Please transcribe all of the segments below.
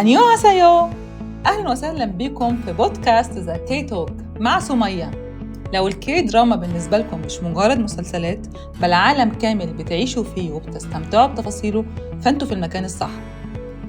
안녕하세요. أهلا وسهلا بكم في بودكاست The K-Talk مع سمية. لو ال K-drama بالنسبة لكم مش مجرد مسلسلات بل عالم كامل بتعيشوا فيه وبتستمتعوا بتفاصيله، فانتوا في المكان الصح.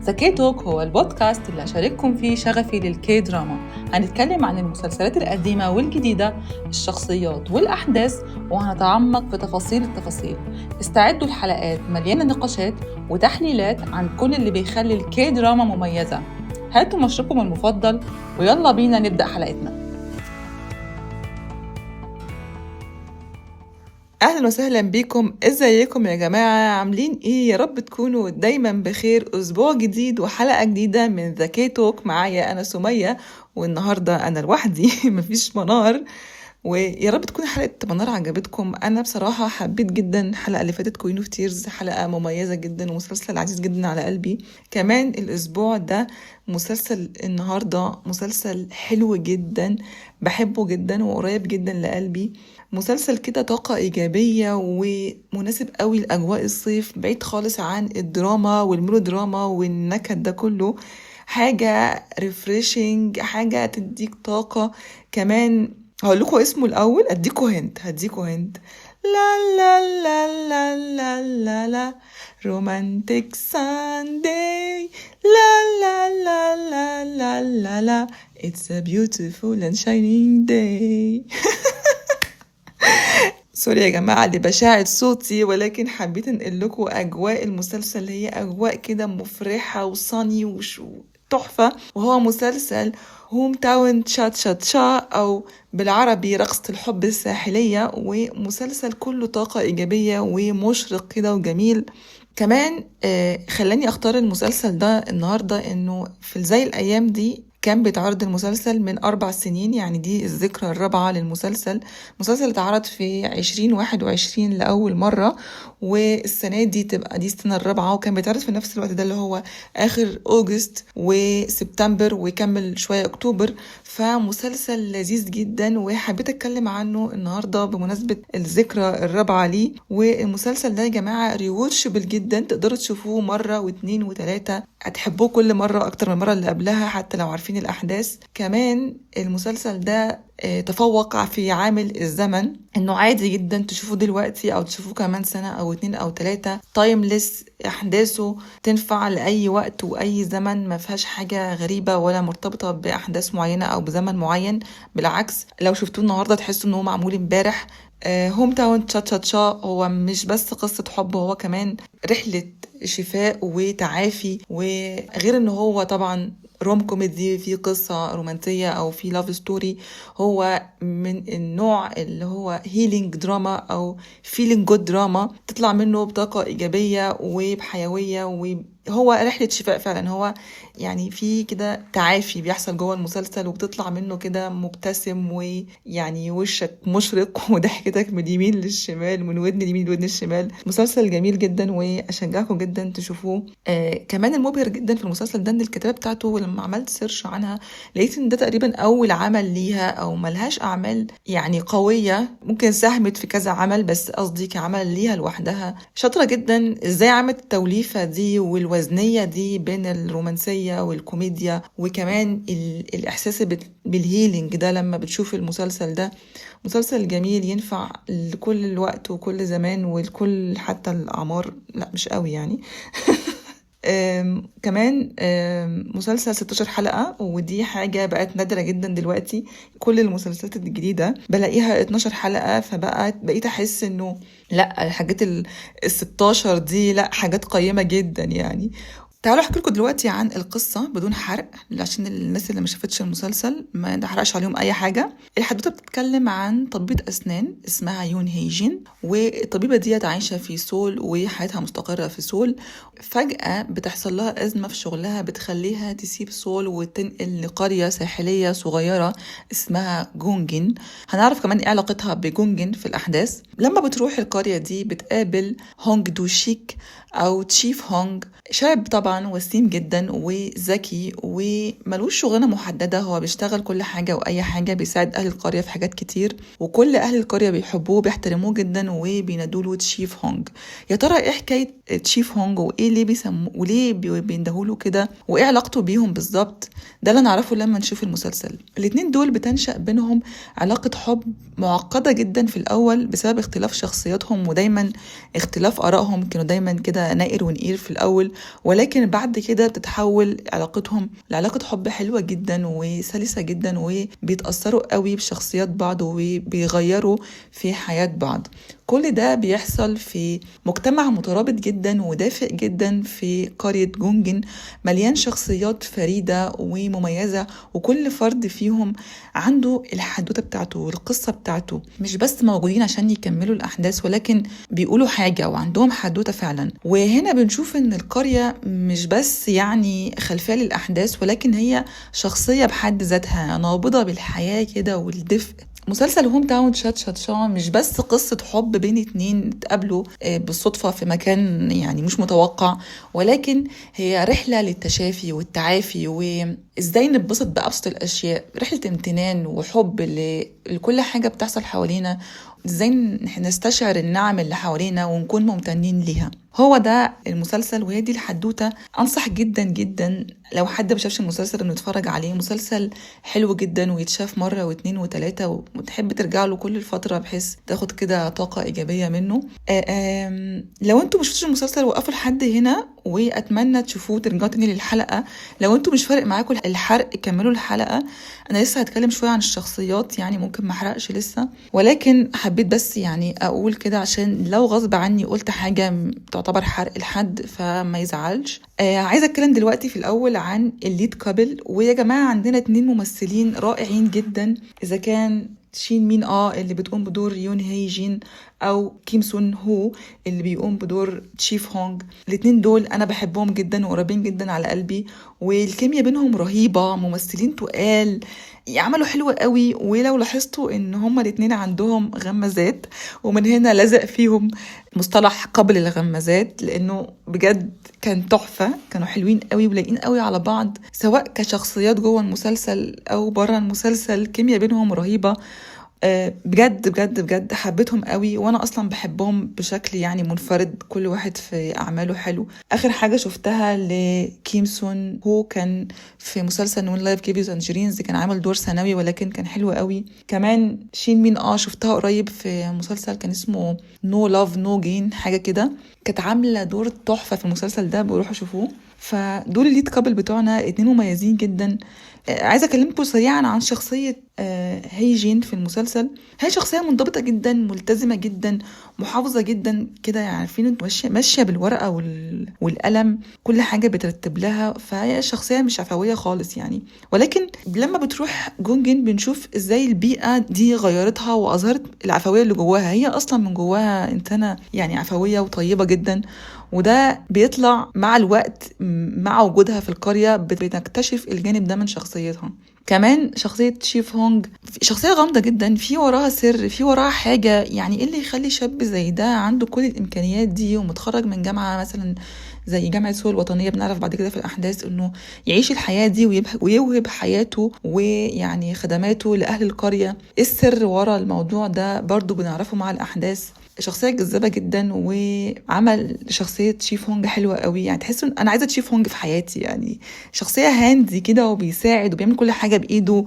The K-Talk هو البودكاست اللي هشارككم فيه شغفي لل K-drama. هنتكلم عن المسلسلات القديمة والجديدة، الشخصيات والأحداث، وهنتعمق في تفاصيل التفاصيل. استعدوا لحلقات مليانة نقاشات وتحليلات عن كل اللي بيخلي ال K-drama مميزة. هاتوا مشروبكم المفضل ويلا بينا نبدأ حلقتنا. اهلا وسهلا بيكم، ازيكم يا جماعة؟ عاملين ايه؟ يا رب تكونوا دايما بخير. اسبوع جديد وحلقه جديدة من The K-Talk، معايا انا سميه، والنهارده انا لوحدي مفيش منار. ويا رب تكون حلقة منار عجبتكم. انا بصراحة حبيت جدا الحلقة اللي فاتت، Queen of Tears، حلقة مميزة جدا ومسلسل عزيز جدا على قلبي. كمان الاسبوع ده مسلسل النهارده مسلسل حلو جدا، بحبه جدا وقريب جدا لقلبي. مسلسل كده طاقة إيجابية ومناسب قوي لأجواء الصيف، بعيد خالص عن الدراما والميلودراما والنكد ده كله. حاجة refreshing، حاجة تديك طاقة. كمان هقول لكم اسمه الأول، أديكوا hint، هديكوا hint. لا لا لا لا لا لا لا romantic Sunday، لا لا لا لا لا لا لا it's a beautiful and shining day. sorry يا جماعة لبشاعة صوتي، ولكن حبيت انقل لكم أجواء المسلسل. هي أجواء كده مفرحة و sunny وتحفة. وهو مسلسل Hometown Cha-Cha-Cha، أو بالعربي رقصة الحب الساحلية. ومسلسل كله طاقة إيجابية ومشرق كده وجميل. كمان خلاني أختار المسلسل ده النهاردة إنه في زي الأيام دي كان بيتعرض المسلسل من 4 سنين، يعني دي الذكرى الرابعة للمسلسل. المسلسل اتعرض في 2021 لأول مرة، والسنة دي تبقى دي السنة الرابعة، وكان بيتعرض في نفس الوقت ده اللي هو آخر August وسبتمبر ويكمل شوية أكتوبر. فمسلسل لذيذ جدا وحبيت أتكلم عنه النهاردة بمناسبة الذكرى الرابعة ليه. والمسلسل ده يا جماعة rewatchable جدا، تقدروا تشوفوه مرة واثنين وثلاثة، هتحبوه كل مرة أكتر من المرة اللي قبلها حتى لو عارفين الأحداث. كمان المسلسل ده تفوق في عامل الزمن، انه عادي جدا تشوفه دلوقتي او تشوفوه كمان سنة او 2 أو 3، timeless، احداثه تنفع لأي وقت واي زمن، ما فيهاش حاجة غريبة ولا مرتبطة بأحداث معينة او بزمن معين. بالعكس لو شفتوه النهاردة تحسوا انه معمول امبارح. Hometown Cha-Cha-Cha هو مش بس قصة حب، هو كمان رحلة شفاء وتعافي، وغير ان هو طبعا rom comedy في قصة رومانسية أو في love story، هو من النوع اللي هو healing drama أو feeling good drama، تطلع منه بطاقة إيجابية وبحيوية، وهو رحلة شفاء فعلا. هو يعني في كده تعافي بيحصل جوه المسلسل، وبتطلع منه كده مبتسم ويعني وشك مشرق وضحكتك من اليمين للشمال، من ودن اليمين لودن الشمال. مسلسل جميل جدا وأشجعكم جدا تشوفوه. كمان المبهر جدا في المسلسل ده ان الكتابة بتاعته لما عملت search عنها لقيت ان ده تقريبا اول عمل ليها، او ملهاش اعمال يعني قوية، ممكن ساهمت في كذا عمل بس قصدي كعمل ليها لوحدها. شاطرة جدا ازاي عملت التوليفة دي والوزنية دي بين الرومانسية والكوميديا، وكمان الإحساس بال healing ده لما بتشوف المسلسل ده. مسلسل جميل ينفع لكل الوقت وكل زمان ولكل حتى الأعمار، لا مش قوي يعني. كمان مسلسل 16 حلقة، ودي حاجة بقت نادرة جدا دلوقتي. كل المسلسلات الجديدة بلاقيها 12 حلقة، فبقيت أحس إنه لا الحاجات ال 16 دي لا حاجات قيمة جدا يعني. تعالوا احكي لكم دلوقتي عن القصة بدون حرق عشان الناس اللي ما شافتش المسلسل ما نحرقش عليهم أي حاجة. الحدوتة بتتكلم عن طبيبة أسنان اسمها يون هيجين، والطبيبة ديت عايشة في سول وحياتها مستقرة في سول. فجأة بتحصل لها أزمة في شغلها بتخليها تسيب سول وتنقل لقرية ساحلية صغيرة اسمها جونجين. هنعرف كمان ايه علاقتها بجونجين في الأحداث. لما بتروح القرية دي بتقابل هونج دوشيك أو Chief هونج، شاب طبعا طبعا وسيم جدا وذكي وملوش شغلانة محددة، هو بيشتغل كل حاجة واي حاجة، بيساعد اهل القرية في حاجات كتير، وكل اهل القرية بيحبوه بيحترموه جدا وبينادوا له chief هونج. يا ترى ايه حكاية chief هونج وايه ليه بيسموه وليه بيندهوا له كده وايه علاقته بيهم بالظبط؟ ده اللي نعرفه لما نشوف المسلسل. الاتنين دول بتنشأ بينهم علاقة حب معقدة جدا في الأول بسبب اختلاف شخصياتهم ودايما اختلاف آرائهم، كانوا دايما كده نائر ونقير في الأول، ولكن بعد كده بتتحول علاقتهم لعلاقة حب حلوة جدا وسلسة جدا، وبيتأثروا قوي بشخصيات بعض وبيغيروا في حياة بعض. كل ده بيحصل في مجتمع مترابط جدا ودافئ جدا في قرية جونجن، مليان شخصيات فريدة ومميزة، وكل فرد فيهم عنده الحدوتة بتاعته والقصة بتاعته، مش بس موجودين عشان يكملوا الأحداث ولكن بيقولوا حاجة وعندهم حدوتة فعلا. وهنا بنشوف إن القرية مش بس يعني خلفية للأحداث، ولكن هي شخصية بحد ذاتها نابضة بالحياة كده والدفء. مسلسل Hometown Cha Cha Cha مش بس قصة حب بين اتنين اتقابلوا بالصدفة في مكان يعني مش متوقع، ولكن هي رحلة للتشافي والتعافي وازاي نتبسط بأبسط الأشياء، رحلة امتنان وحب لكل حاجة بتحصل حوالينا، ازاي نستشعر النعم اللي حوالينا ونكون ممتنين ليها. هو ده المسلسل وهي دي الحدوتة. أنصح جدا جدا لو حد ما شافش المسلسل انه يتفرج عليه، مسلسل حلو جدا ويتشاف مرة واثنين وثلاثة، وتحب ترجع له كل الفترة بحيث تاخد كده طاقة إيجابية منه. لو انتوا ما شفتوش المسلسل وقفوا لحد هنا، وأتمنى تشوفوه ترجعوا تاني للحلقة. لو انتوا مش فارق معاكم الحرق كملوا الحلقة، أنا لسه هتكلم شوية عن الشخصيات، يعني ممكن ما احرقش لسه، ولكن حبيت بس يعني أقول كده عشان لو غصب عني قلت حاجة تعتبر حرق لحد فما يزعلش. عايزة أتكلم دلوقتي في الأول عن ال lead couple. ويا جماعة عندنا اتنين ممثلين رائعين جدا، إذا كان شين مين اللي بتقوم بدور يون هي جين، او كيم سون هو اللي بيقوم بدور chief هونج. الاتنين دول انا بحبهم جدا وقريبين جدا على قلبي، والكيمياء بينهم رهيبة، ممثلين تقال يعملوا حلو قوي. ولو لاحظتوا ان هما الاتنين عندهم غمازات، ومن هنا لزق فيهم مصطلح قبل الغمازات، لانه بجد كان تحفة، كانوا حلوين قوي ولايقين قوي على بعض، سواء كشخصيات جوه المسلسل او بره المسلسل، الكيمياء بينهم رهيبة. بجد بجد بجد حبيتهم قوي، وانا اصلا بحبهم بشكل يعني منفرد، كل واحد في اعماله حلو. اخر حاجة شفتها لكيم سون هو كان في مسلسل When Life Gives You Tangerines، كان عامل دور ثانوي ولكن كان حلو قوي. كمان شين مين شفتها قريب في مسلسل كان اسمه No Love No Gain حاجة كده، كانت عامله دور تحفة في المسلسل ده، بروحوا شوفوه. فدول ال lead couple بتوعنا اتنين مميزين جدا. عايزه اكلمكم سريعا عن شخصية هي جين في المسلسل. هي شخصية منضبطة جدا، ملتزمة جدا، محافظة جدا كده، يعني عارفين انتوا ماشية بالورقة والقلم، كل حاجة بترتب لها، فهي شخصية مش عفوية خالص يعني. ولكن لما بتروح جونجن بنشوف ازاي البيئة دي غيرتها واظهرت العفوية اللي جواها، هي اصلا من جواها انسانه يعني عفوية وطيبة جدا، وده بيطلع مع الوقت مع وجودها في القرية، بنكتشف الجانب ده من شخصيتها. كمان شخصية chief هونج شخصية غامضة جدا، في وراها سر، في وراها حاجة. يعني ايه اللي يخلي شاب زي ده عنده كل الإمكانيات دي ومتخرج من جامعة مثلا زي جامعة سول الوطنية، بنعرف بعد كده في الأحداث إنه يعيش الحياة دي ويوهب حياته ويعني خدماته لأهل القرية. ايه السر ورا الموضوع ده برضو بنعرفه مع الأحداث. شخصية جذابة جدا، وعمل شخصية chief هونج حلوة قوي، يعني تحس ان انا عايزة chief هونج في حياتي، يعني شخصية handy كده وبيساعد وبيعمل كل حاجة بإيده،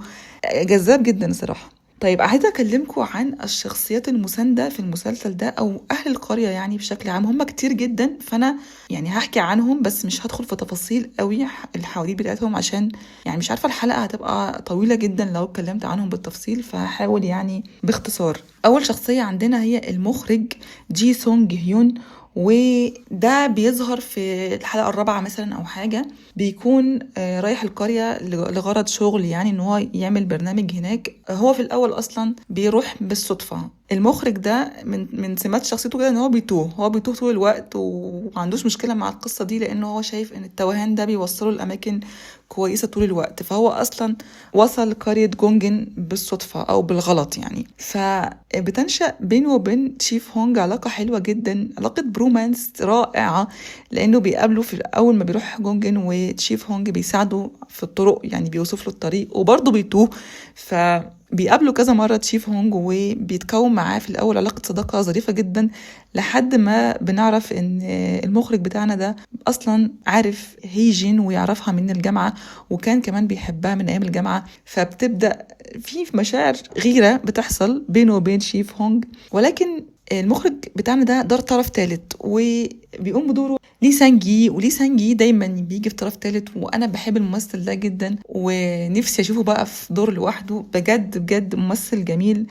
جذاب جدا الصراحة. طيب عايزة أكلمكم عن الشخصيات المساندة في المسلسل ده أو أهل القرية يعني بشكل عام، هم كتير جدا، فأنا يعني هحكي عنهم بس مش هدخل في تفاصيل قوي الحواديت بتاعتهم، عشان يعني مش عارفة الحلقة هتبقى طويلة جدا لو اتكلمت عنهم بالتفصيل، فهحاول يعني باختصار. أول شخصية عندنا هي المخرج جي سونج هيون، وده بيظهر في الحلقة الرابعة مثلا أو حاجة، بيكون رايح القرية لغرض شغل، يعني إن هو يعمل برنامج هناك. هو في الأول أصلا بيروح بالصدفة. المخرج ده من سمات شخصيته كده إن هو بيتوه، هو بيتوه طول الوقت ومعندوش مشكلة مع القصة دي، لأنه هو شايف إن التوهان ده بيوصله لأماكن كويسة طول الوقت. فهو أصلا وصل قرية جونجن بالصدفة أو بالغلط يعني. فبتنشأ بينه وبين شيف هونج علاقة حلوة جدا، علاقة bromance رائعة، لأنه بيقابله في أول ما بيروح جونجن، وتشيف هونج بيساعده في الطرق، يعني بيوصف له الطريق وبرضه بيتوه. فبيقابله كذا مرة تشيف هونج وبيتكون معاه في الأول علاقة صداقة ظريفة جدا، لحد ما بنعرف إن المخرج بتاعنا ده أصلا عارف هيجين ويعرفها من الجامعة، وكان كمان بيحبها من أيام الجامعة. فبتبدأ في مشاعر غيرة بتحصل بينه وبين شيف هونج، ولكن المخرج بتاعنا ده دار طرف ثالث وبيقوم بدوره لي سانجي، ولي سانجي دايما بيجي في طرف ثالث، وانا بحب الممثل ده جدا ونفسي اشوفه بقى في دور لوحده، بجد بجد ممثل جميل.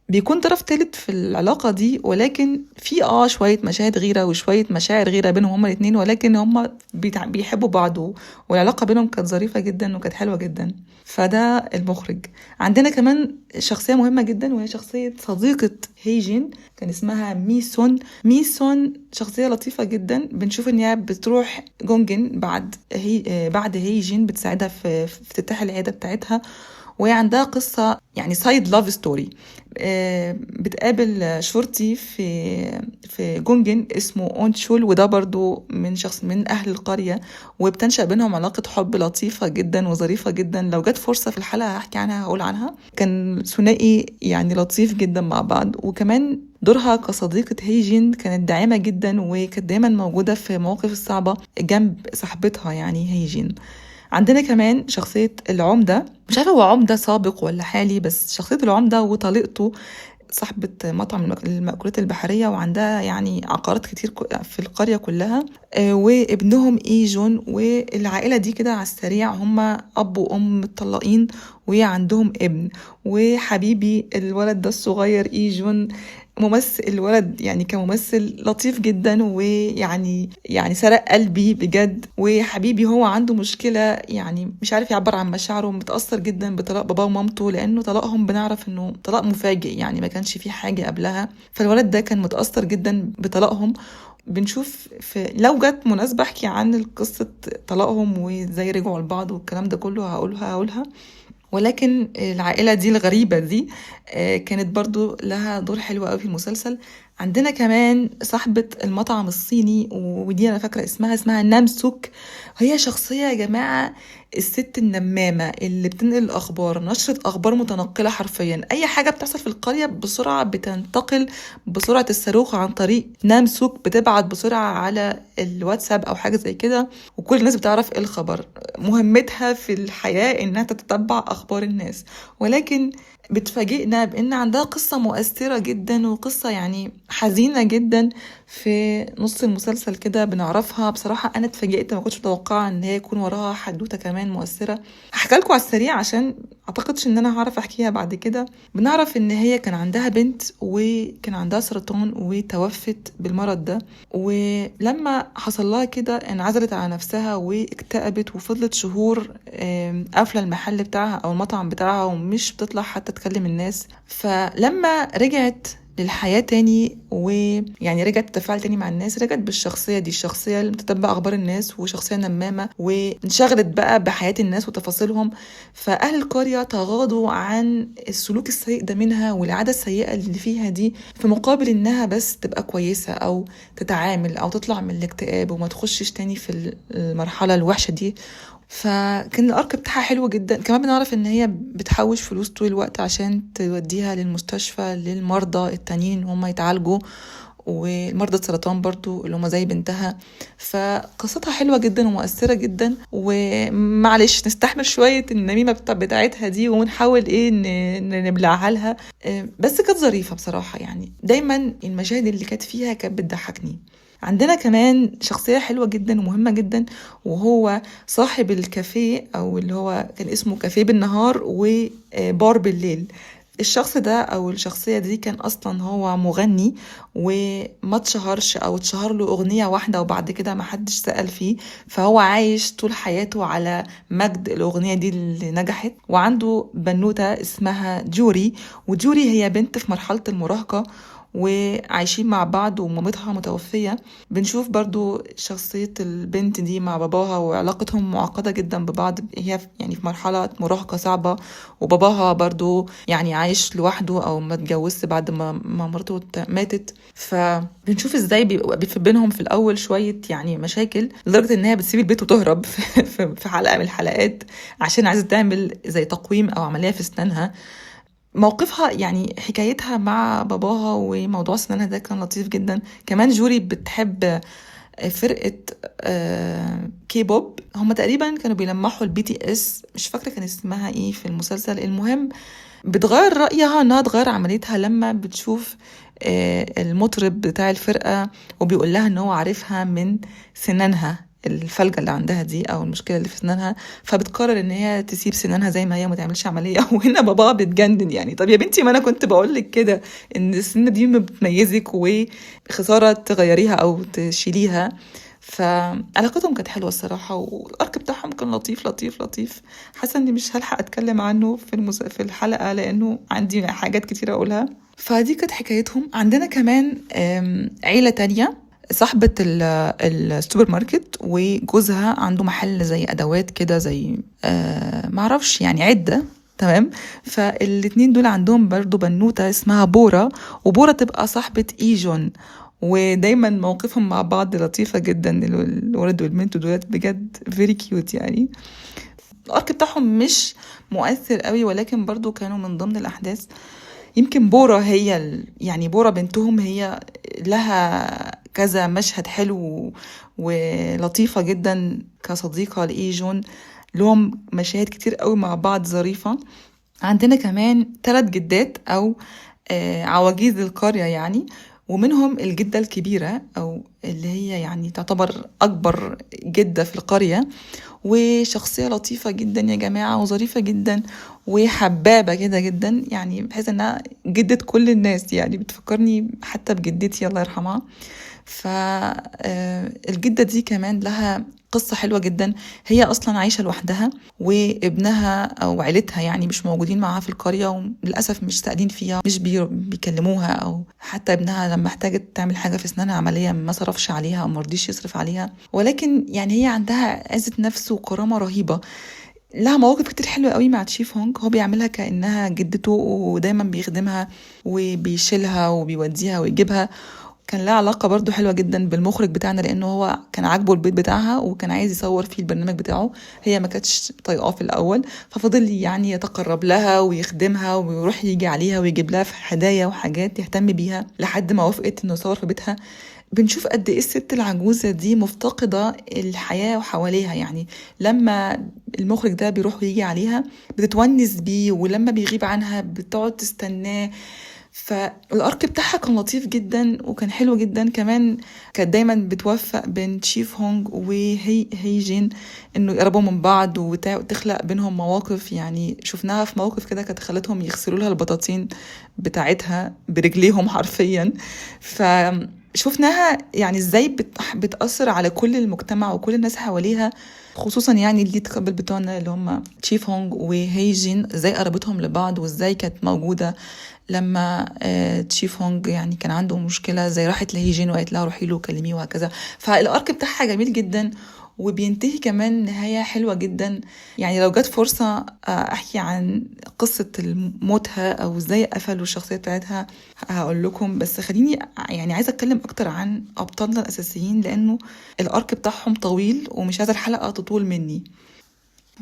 بيكون طرف ثالث في العلاقة دي، ولكن في شوية مشاهد غيرة وشوية مشاعر غيرة بينهم هما الاثنين، ولكن هما بيحبوا بعض والعلاقة بينهم كانت ظريفة جدا وكانت حلوة جدا. فده المخرج. عندنا كمان شخصية مهمة جدا وهي شخصية صديقة هيجين، كان اسمها ميسون. ميسون شخصية لطيفة جدا، بنشوف ان هي بتروح جونجن بعد هيجين، بتساعدها في افتتاح العيادة بتاعتها، وهي عندها قصة يعني side love story. بتقابل شرطي في جونجن اسمه اونشول، وده برضو من شخص من أهل القرية، وبتنشأ بينهم علاقة حب لطيفة جدا وظريفة جدا. لو جت فرصة في الحلقة هحكي عنها، هقول عنها. كان ثنائي يعني لطيف جدا مع بعض، وكمان دورها كصديقة هيجين كانت داعمة جدا، وكانت دايما موجودة في مواقف الصعبة جنب صاحبتها يعني هيجين. عندنا كمان شخصية العمدة، مش عارفة هو عمدة سابق ولا حالي، بس شخصية العمدة وطليقته صاحبة مطعم المأكولات البحرية، وعندها يعني عقارات كتير في القرية كلها، وابنهم إيجون. والعائلة دي كده على السريع هما أب وأم متطلقين وعندهم ابن، وحبيبي الولد ده الصغير إيجون ممثل، الولد يعني كممثل لطيف جدا، ويعني سرق قلبي بجد. وحبيبي هو عنده مشكلة يعني مش عارف يعبر عن مشاعره، متأثر جدا بطلاق باباه ومامته، لأنه طلاقهم بنعرف إنه طلاق مفاجئ يعني ما كانش فيه حاجة قبلها، فالولد ده كان متأثر جدا بطلاقهم. بنشوف في لو جت مناسبة احكي عن قصة طلاقهم وازاي رجعوا لبعض والكلام ده كله هقولها. ولكن العائلة دي الغريبة دي كانت برضو لها دور حلو قوي في المسلسل. عندنا كمان صاحبة المطعم الصيني، ودي أنا فاكرة اسمها نامسوك. هي شخصية يا جماعة الست النمامة اللي بتنقل الأخبار، نشرة أخبار متنقلة حرفيا، أي حاجة بتحصل في القرية بسرعة بتنتقل بسرعة الصاروخ عن طريق نامسوك، بتبعت بسرعة على الواتساب أو حاجة زي كده، وكل الناس بتعرف إيه الخبر. مهمتها في الحياة إنها تتتبع أخبار الناس، ولكن بتفاجئنا بأن عندها قصة مؤثرة جدا وقصة يعني حزينة جدا في نص المسلسل كده بنعرفها. بصراحة أنا اتفاجئت، ما كنتش متوقعة إن هي يكون وراها حدوتة كمان مؤثرة. هحكي لكم على السريع عشان أعتقدش إن أنا هعرف أحكيها بعد كده. بنعرف إن هي كان عندها بنت وكان عندها سرطان وتوفت بالمرض ده، ولما حصل لها كده انعزلت على نفسها واكتئبت، وفضلت شهور قافلة المحل بتاعها أو المطعم بتاعها ومش بتطلع حتى تكلم الناس. فلما رجعت للحياة تاني ويعني رجعت تتفاعل تاني مع الناس، رجعت بالشخصية دي، الشخصية اللي بتتبع أخبار الناس وشخصية نمامة، وانشغلت بقى بحياة الناس وتفاصيلهم. فأهل القرية تغاضوا عن السلوك السيء ده منها والعادة السيئة اللي فيها دي، في مقابل إنها بس تبقى كويسة أو تتعامل أو تطلع من الاكتئاب وما تخشش تاني في المرحلة الوحشة دي. فكان الارك بتاعها حلو جدا. كمان بنعرف ان هي بتحوش فلوس طول الوقت عشان توديها للمستشفى للمرضى التانيين هم يتعالجوا، ومرضى السرطان برضو اللي هم زي بنتها. فقصتها حلوة جدا ومؤثرة جدا، ومعلش نستحمل شوية النميمة بتاعتها دي ونحاول ايه نبلعها لها، بس كانت ظريفة بصراحة. يعني دايما المشاهد اللي كانت فيها كانت بتضحكني. عندنا كمان شخصية حلوة جدا ومهمة جدا، وهو صاحب الكافيه، أو اللي هو كان اسمه كافيه بالنهار وبار بالليل. الشخص ده أو الشخصية دي كان أصلا هو مغني وما اتشهرش أو اتشهر له أغنية واحدة وبعد كده ما حدش سأل فيه، فهو عايش طول حياته على مجد الأغنية دي اللي نجحت. وعنده بنوتة اسمها جوري، وجوري هي بنت في مرحلة المراهقة، وعايشين مع بعض ومامتها متوفية. بنشوف برضو شخصية البنت دي مع باباها وعلاقتهم معقدة جدا ببعض، هي يعني في مرحلة مراهقة صعبة، وباباها برضو يعني عايش لوحده أو ما اتجوزش بعد ما مرته ماتت. فبنشوف ازاي بيبقى في بينهم في الأول شوية يعني مشاكل، لدرجة إن هي بتسيب البيت وتهرب في حلقة من الحلقات عشان عايزة تعمل زي تقويم أو عملية في أسنانها. موقفها يعني حكايتها مع باباها وموضوع سنانها ده كان لطيف جدا. كمان جوري بتحب فرقة كيبوب، هم تقريبا كانوا بيلمحوا ال BTS، مش فاكرة كان اسمها ايه في المسلسل. المهم بتغير رأيها انها تغير عمليتها لما بتشوف المطرب بتاع الفرقة وبيقول لها ان هو عارفها من سنانها، الفلجة اللي عندها دي او المشكلة اللي في سنانها، فبتقرر ان هي تسيب سنانها زي ما هي وما تعملش عملية. وهنا باباها بيتجنن، يعني طب يا بنتي ما انا كنت بقولك كده ان السنة دي ما بتميزك وخسارة تغيريها او تشيليها. فعلاقتهم كانت حلوة الصراحة، والارك بتاعهم كان لطيف لطيف لطيف. حاسة اني مش هلحق اتكلم عنه في الحلقة لانه عندي حاجات كتيرة اقولها. فدي كانت حكايتهم. عندنا كمان عيلة تانية، صاحبة السوبر ماركت وجوزها عنده محل زي أدوات كده، زي معرفش يعني عدة، تمام. فالاتنين دول عندهم برضو بنوتة اسمها بورا، وبورا تبقى صاحبة إيجون، ودايما موقفهم مع بعض لطيفة جدا. الولد والبنت دولت بجد very cute يعني. الأرك بتاعهم مش مؤثر قوي، ولكن برضو كانوا من ضمن الأحداث. يمكن بورا هي يعني بورا بنتهم هي لها كذا مشهد حلو ولطيفة جدا كصديقة لإيجون، لهم مشاهد كتير قوي مع بعض ظريفة. عندنا كمان 3 جدات أو عواجيز القرية يعني، ومنهم الجدة الكبيرة أو اللي هي يعني تعتبر أكبر جدة في القرية، وشخصية لطيفة جدا يا جماعة وظريفة جدا وحبابة كده جدا، يعني بحيث أنها جدة كل الناس، يعني بتفكرني حتى بجدتي الله يرحمها. فالجدة دي كمان لها قصة حلوة جدا. هي أصلا عايشة لوحدها وابنها أو عيلتها يعني مش موجودين معاها في القرية، وللأسف مش سائلين فيها، مش بيكلموها، أو حتى ابنها لما احتاجت تعمل حاجة في أسنانها عملية ما صرفش عليها أو مرضيش يصرف عليها. ولكن يعني هي عندها عزة نفس وكرامة رهيبة. لها مواقف كتير حلوة قوي مع تشيف هونج، هو بيعملها كأنها جدته ودايما بيخدمها وبيشيلها وبيوديها ويجيبها. كان لها علاقة برضو حلوة جدا بالمخرج بتاعنا، لأنه هو كان عاجبه البيت بتاعها وكان عايز يصور فيه البرنامج بتاعه، هي ما كانتش طايقاه في الأول، ففضل يعني يتقرب لها ويخدمها ويروح يجي عليها ويجيب لها في هدايا وحاجات يهتم بيها لحد ما وافقت إنه يصور في بيتها. بنشوف قد إيه الست العجوزة دي مفتقدة الحياة وحواليها، يعني لما المخرج ده بيروح ويجي عليها بتتونس بيه، ولما بيغيب عنها بتقعد تستناه. فالارك بتاعها كان لطيف جدا وكان حلو جدا. كمان كانت دايما بتوفق بين تشيف هونج وهي هيجين انه يقربوا من بعض وتخلق بينهم مواقف، يعني شفناها في موقف كده كانت خلتهم يغسلوا لها البطاطين بتاعتها برجليهم حرفيا. فشفناها يعني ازاي بتأثر على كل المجتمع وكل الناس حواليها، خصوصا يعني ال lead couple بتوعنا اللي هم تشيف هونج وهيجين، ازاي قربتهم لبعض وازاي كانت موجودة لما تشيف هونج يعني كان عنده مشكلة، زي راحت لهيجين وقالت لها روحي له وكلميه وهكذا. فال arc بتاعها جميل جدا وبينتهي كمان نهاية حلوة جدا. يعني لو جت فرصة أحكي عن قصة موتها أو إزاي قفلوا الشخصية بتاعتها هقول لكم، بس خليني يعني عايزة أتكلم أكتر عن أبطالنا الأساسيين لأنه ال arc بتاعهم طويل ومش عايزة الحلقة تطول مني.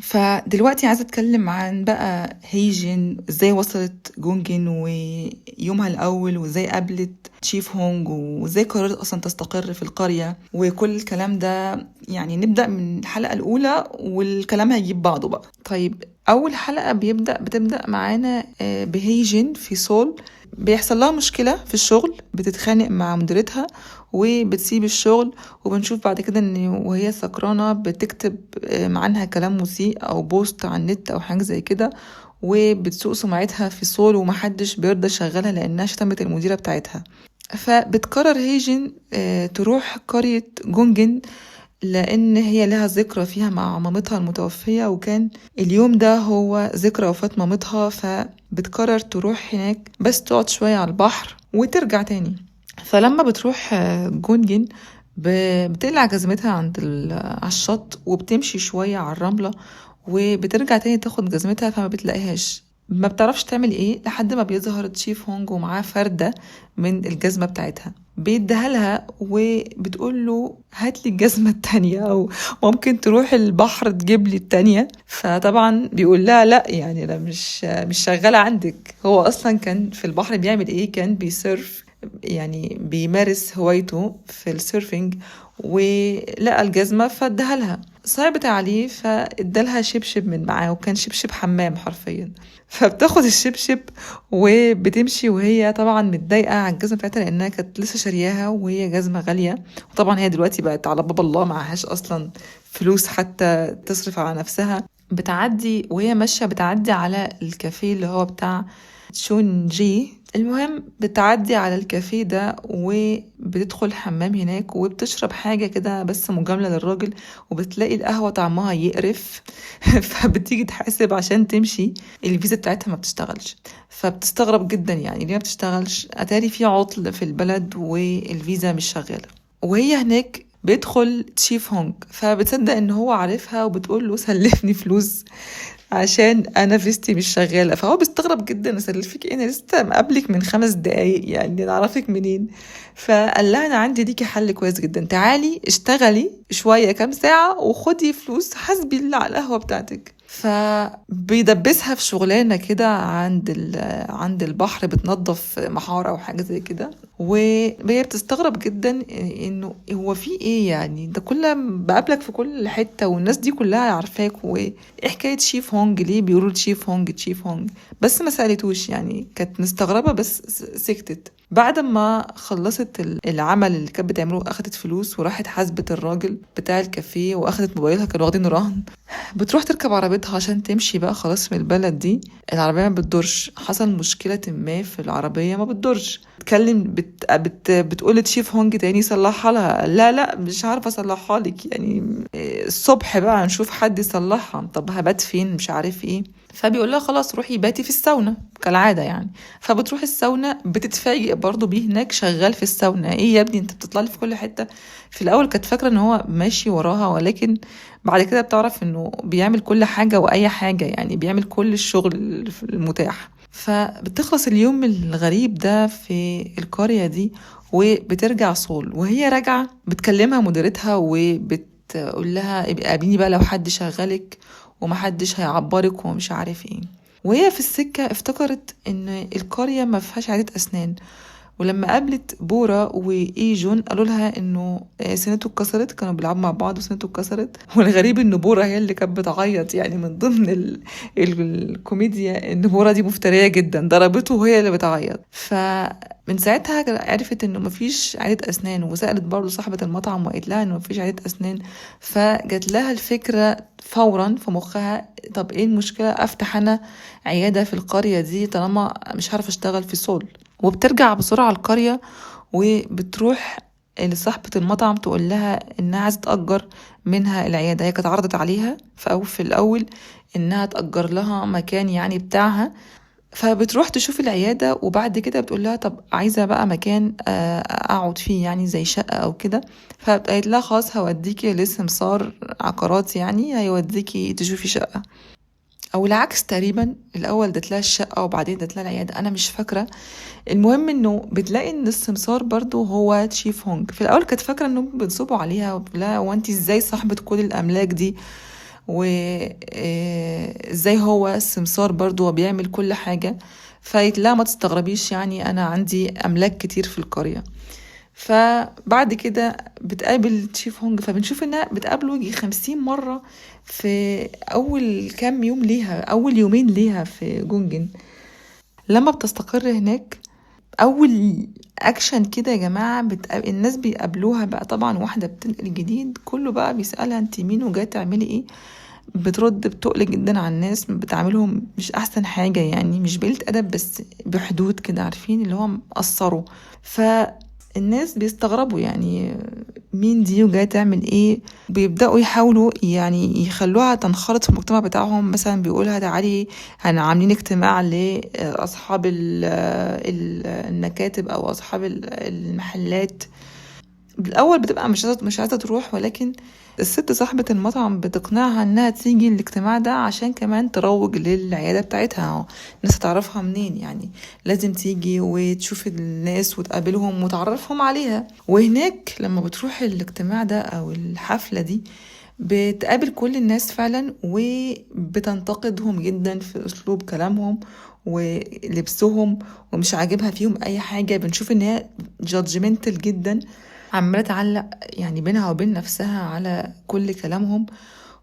فدلوقتي عايزة أتكلم عن بقى هيجين إزاي وصلت جونجين ويومها الأول، وإزاي قابلت تشيف هونج، وإزاي قررت أصلا تستقر في القرية وكل الكلام ده. يعني نبدأ من الحلقة الأولى والكلام هيجيب بعضه بقى. طيب أول حلقة بتبدأ معانا بهيجين في سول. بيحصل لها مشكلة في الشغل، بتتخانق مع مديرتها وبتسيب الشغل، وبنشوف بعد كده ان وهي سكرانة بتكتب عنها كلام مسيء او post على النت او حاجة زي كده، وبتسوء سمعتها في سول ومحدش بيرضى يشغلها لانها شتمت المديرة بتاعتها. فبتقرر هيجين تروح قرية جونجين لأن هي لها ذكرى فيها مع مامتها المتوفية، وكان اليوم ده هو ذكرى وفاة مامتها، فبتقرر تروح هناك بس تقعد شوية على البحر. وترجع تاني. فلما بتروح جونجين بتقلع جزمتها عند على الشط، وبتمشي شوية على الرملة، وبترجع تاني تاخد جزمتها، فما بتلاقيهاش. ما بتعرفش تعمل ايه لحد ما بيظهر تشيف هونج ومعاه فردة من الجزمة بتاعتها، بيديها لها وبتقول له هات لي الجزمة التانية، او ممكن تروح البحر تجيب لي التانية. فطبعا بيقول لها لا، يعني انا مش شغالة عندك. هو اصلا كان في البحر بيعمل ايه؟ كان بي surf، يعني بيمارس هوايته في ال surfing، ولقى الجزمة فاداها لها. صعبت عليه فادالها شبشب من معاه، وكان شبشب حمام حرفيا. فبتاخد الشبشب وبتمشي، وهي طبعا متضايقة على الجزمة بتاعتها لأنها كانت لسه شارياها وهي جزمة غالية، وطبعا هي دلوقتي بقت على باب الله، معهاش أصلا فلوس حتى تصرف على نفسها. بتعدي وهي ماشية بتعدي على الكافيه اللي هو بتاع تشونجي. المهم بتعدي على الكافيه ده وبتدخل الحمام هناك، وبتشرب حاجة كده بس مجاملة للراجل، وبتلاقي القهوة طعمها يقرف. فبتيجي تحاسب عشان تمشي، الفيزا بتاعتها ما بتشتغلش. فبتستغرب جدا، يعني ليه ما بتشتغلش؟ أتاري في عطل في البلد والفيزا مش شغالة. وهي هناك بيدخل تشيف هونج، فبتصدق ان هو عارفها، وبتقول له سلفني فلوس عشان انا فيستي مش شغالة. فهو بيستغرب جدا، اسلفك ايه؟ انا لسه مقابلك من 5 دقايق، يعني انا اعرفك منين؟ فقال لها انا عندي ليكي حل كويس جدا، تعالي اشتغلي شوية كام ساعة وخدي فلوس، حاسبي اللي على القهوة بتاعتك. فبيدبسها في شغلانة كده عند البحر، بتنظف محاره او حاجة زي كده. وهي بتستغرب جدا انه هو في ايه، يعني ده كل بقابلك في كل حتة والناس دي كلها عارفاك، وايه حكاية تشيف هونج؟ ليه بيقولوا تشيف هونج تشيف هونج؟ بس ما سالتوش، يعني كانت مستغربه بس سكتت. بعد ما خلصت العمل اللي كانت بتعمله، اخدت فلوس وراحت حاسبت الراجل بتاع الكافيه، واخدت موبايلها، كانوا واخدين رهن. بتروح تركب عربيتها عشان تمشي بقى خلاص من البلد دي. العربية ما بتدورش، حصل مشكلة ما في العربية ما بتدورش. تكلم بتقول تشيف هونج تاني صلحها لها، لا لا مش عارفه اصلحها لك، يعني الصبح بقى نشوف حد يصلحها، طب هبات فين مش عارف ايه. فبيقول لها خلاص روحي باتي في الساونا كالعادة يعني. فبتروح الساونا، بتتفاجئ برضو بيه هناك شغال في الساونا. ايه يا ابني انت بتطلع لي في كل حتة؟ في الاول كانت فاكره ان هو ماشي وراها، ولكن بعد كده بتعرف انه بيعمل كل حاجة واي حاجة، يعني بيعمل كل الشغل المتاح. فبتخلص اليوم الغريب ده في القرية دي وبترجع سول. وهي راجعه بتكلمها مديرتها وبتقول لها ابقي قابليني بقى لو حد شغلك ومحدش هيعبرك ومش عارف ايه. وهي في السكة افتكرت ان القرية ما فيهاش عيادة اسنان، ولما قابلت بورا وايجون قالوا لها انه سنته اتكسرت، كانوا بيلعبوا مع بعض وسنته اتكسرت. والغريب ان بورا هي اللي كانت بتعيط، يعني من ضمن الكوميديا ان بورا دي مفترية جدا، ضربته وهي اللي بتعيط. فمن ساعتها عرفت انه مفيش عيادة اسنان، وسألت برضو صاحبة المطعم وقالت لها انه مفيش عيادة اسنان. فجات لها الفكرة فورا في مخها، طب ايه المشكلة افتح انا عيادة في القرية دي طالما مش عارفة اشتغل في سول. وبترجع بسرعة القرية وبتروح لصاحبة المطعم تقول لها إنها عايزة تأجر منها العيادة. هي كانت عرضت عليها في الأول إنها تأجر لها مكان يعني بتاعها. فبتروح تشوف العيادة، وبعد كده بتقول لها طب عايزة بقى مكان أقعد فيه يعني زي شقة أو كده. فقالت لها خلاص هوديكي لسمسار عقارات، يعني هيوديكي تشوفي شقة، او العكس تقريبا. الاول ادت لها الشقة وبعدين ادت لها العيادة، انا مش فاكره. المهم انه بتلاقي ان السمسار برضو هو تشيف هونج. في الاول كانت فاكره انهم بينصبوا عليها، لا وانت ازاي صاحبه كل الاملاك دي، وازاي هو السمسار برضو وبيعمل كل حاجة. فقالت لا ما تستغربيش، يعني انا عندي املاك كتير في القرية. فبعد كده بتقابل تشيف هونج، فبنشوف انها بتقابله يجي 50 مرة في اول كام يوم ليها، اول يومين ليها في جونجن. لما بتستقر هناك اول اكشن كده يا جماعة الناس بيقابلوها بقى، طبعا واحدة بتنقل جديد كله بقى بيسألها انت مين وجاية تعملي ايه. بترد بتقل جدا على الناس، بتعاملهم مش احسن حاجة، يعني مش بقلة ادب بس بحدود كده، عارفين اللي هو مقصروا. الناس بيستغربوا يعني مين دي وجاية تعمل ايه. بيبدأوا يحاولوا يعني يخلوها تنخرط في المجتمع بتاعهم، مثلا بيقولها تعالي عاملين اجتماع لأصحاب المكاتب أو أصحاب المحلات. بالأول بتبقى مش عايزة تروح، ولكن الست صاحبة المطعم بتقنعها انها تيجي الاجتماع ده عشان كمان تروج للعيادة بتاعتها، الناس هتعرفها منين يعني، لازم تيجي وتشوف الناس وتقابلهم وتعرفهم عليها. وهناك لما بتروح الاجتماع ده او الحفلة دي بتقابل كل الناس فعلا، وبتنتقدهم جدا في اسلوب كلامهم ولبسهم، ومش عاجبها فيهم اي حاجة. بنشوف ان هي judgmental جدا، عمالة تعلق يعني بينها وبين نفسها على كل كلامهم.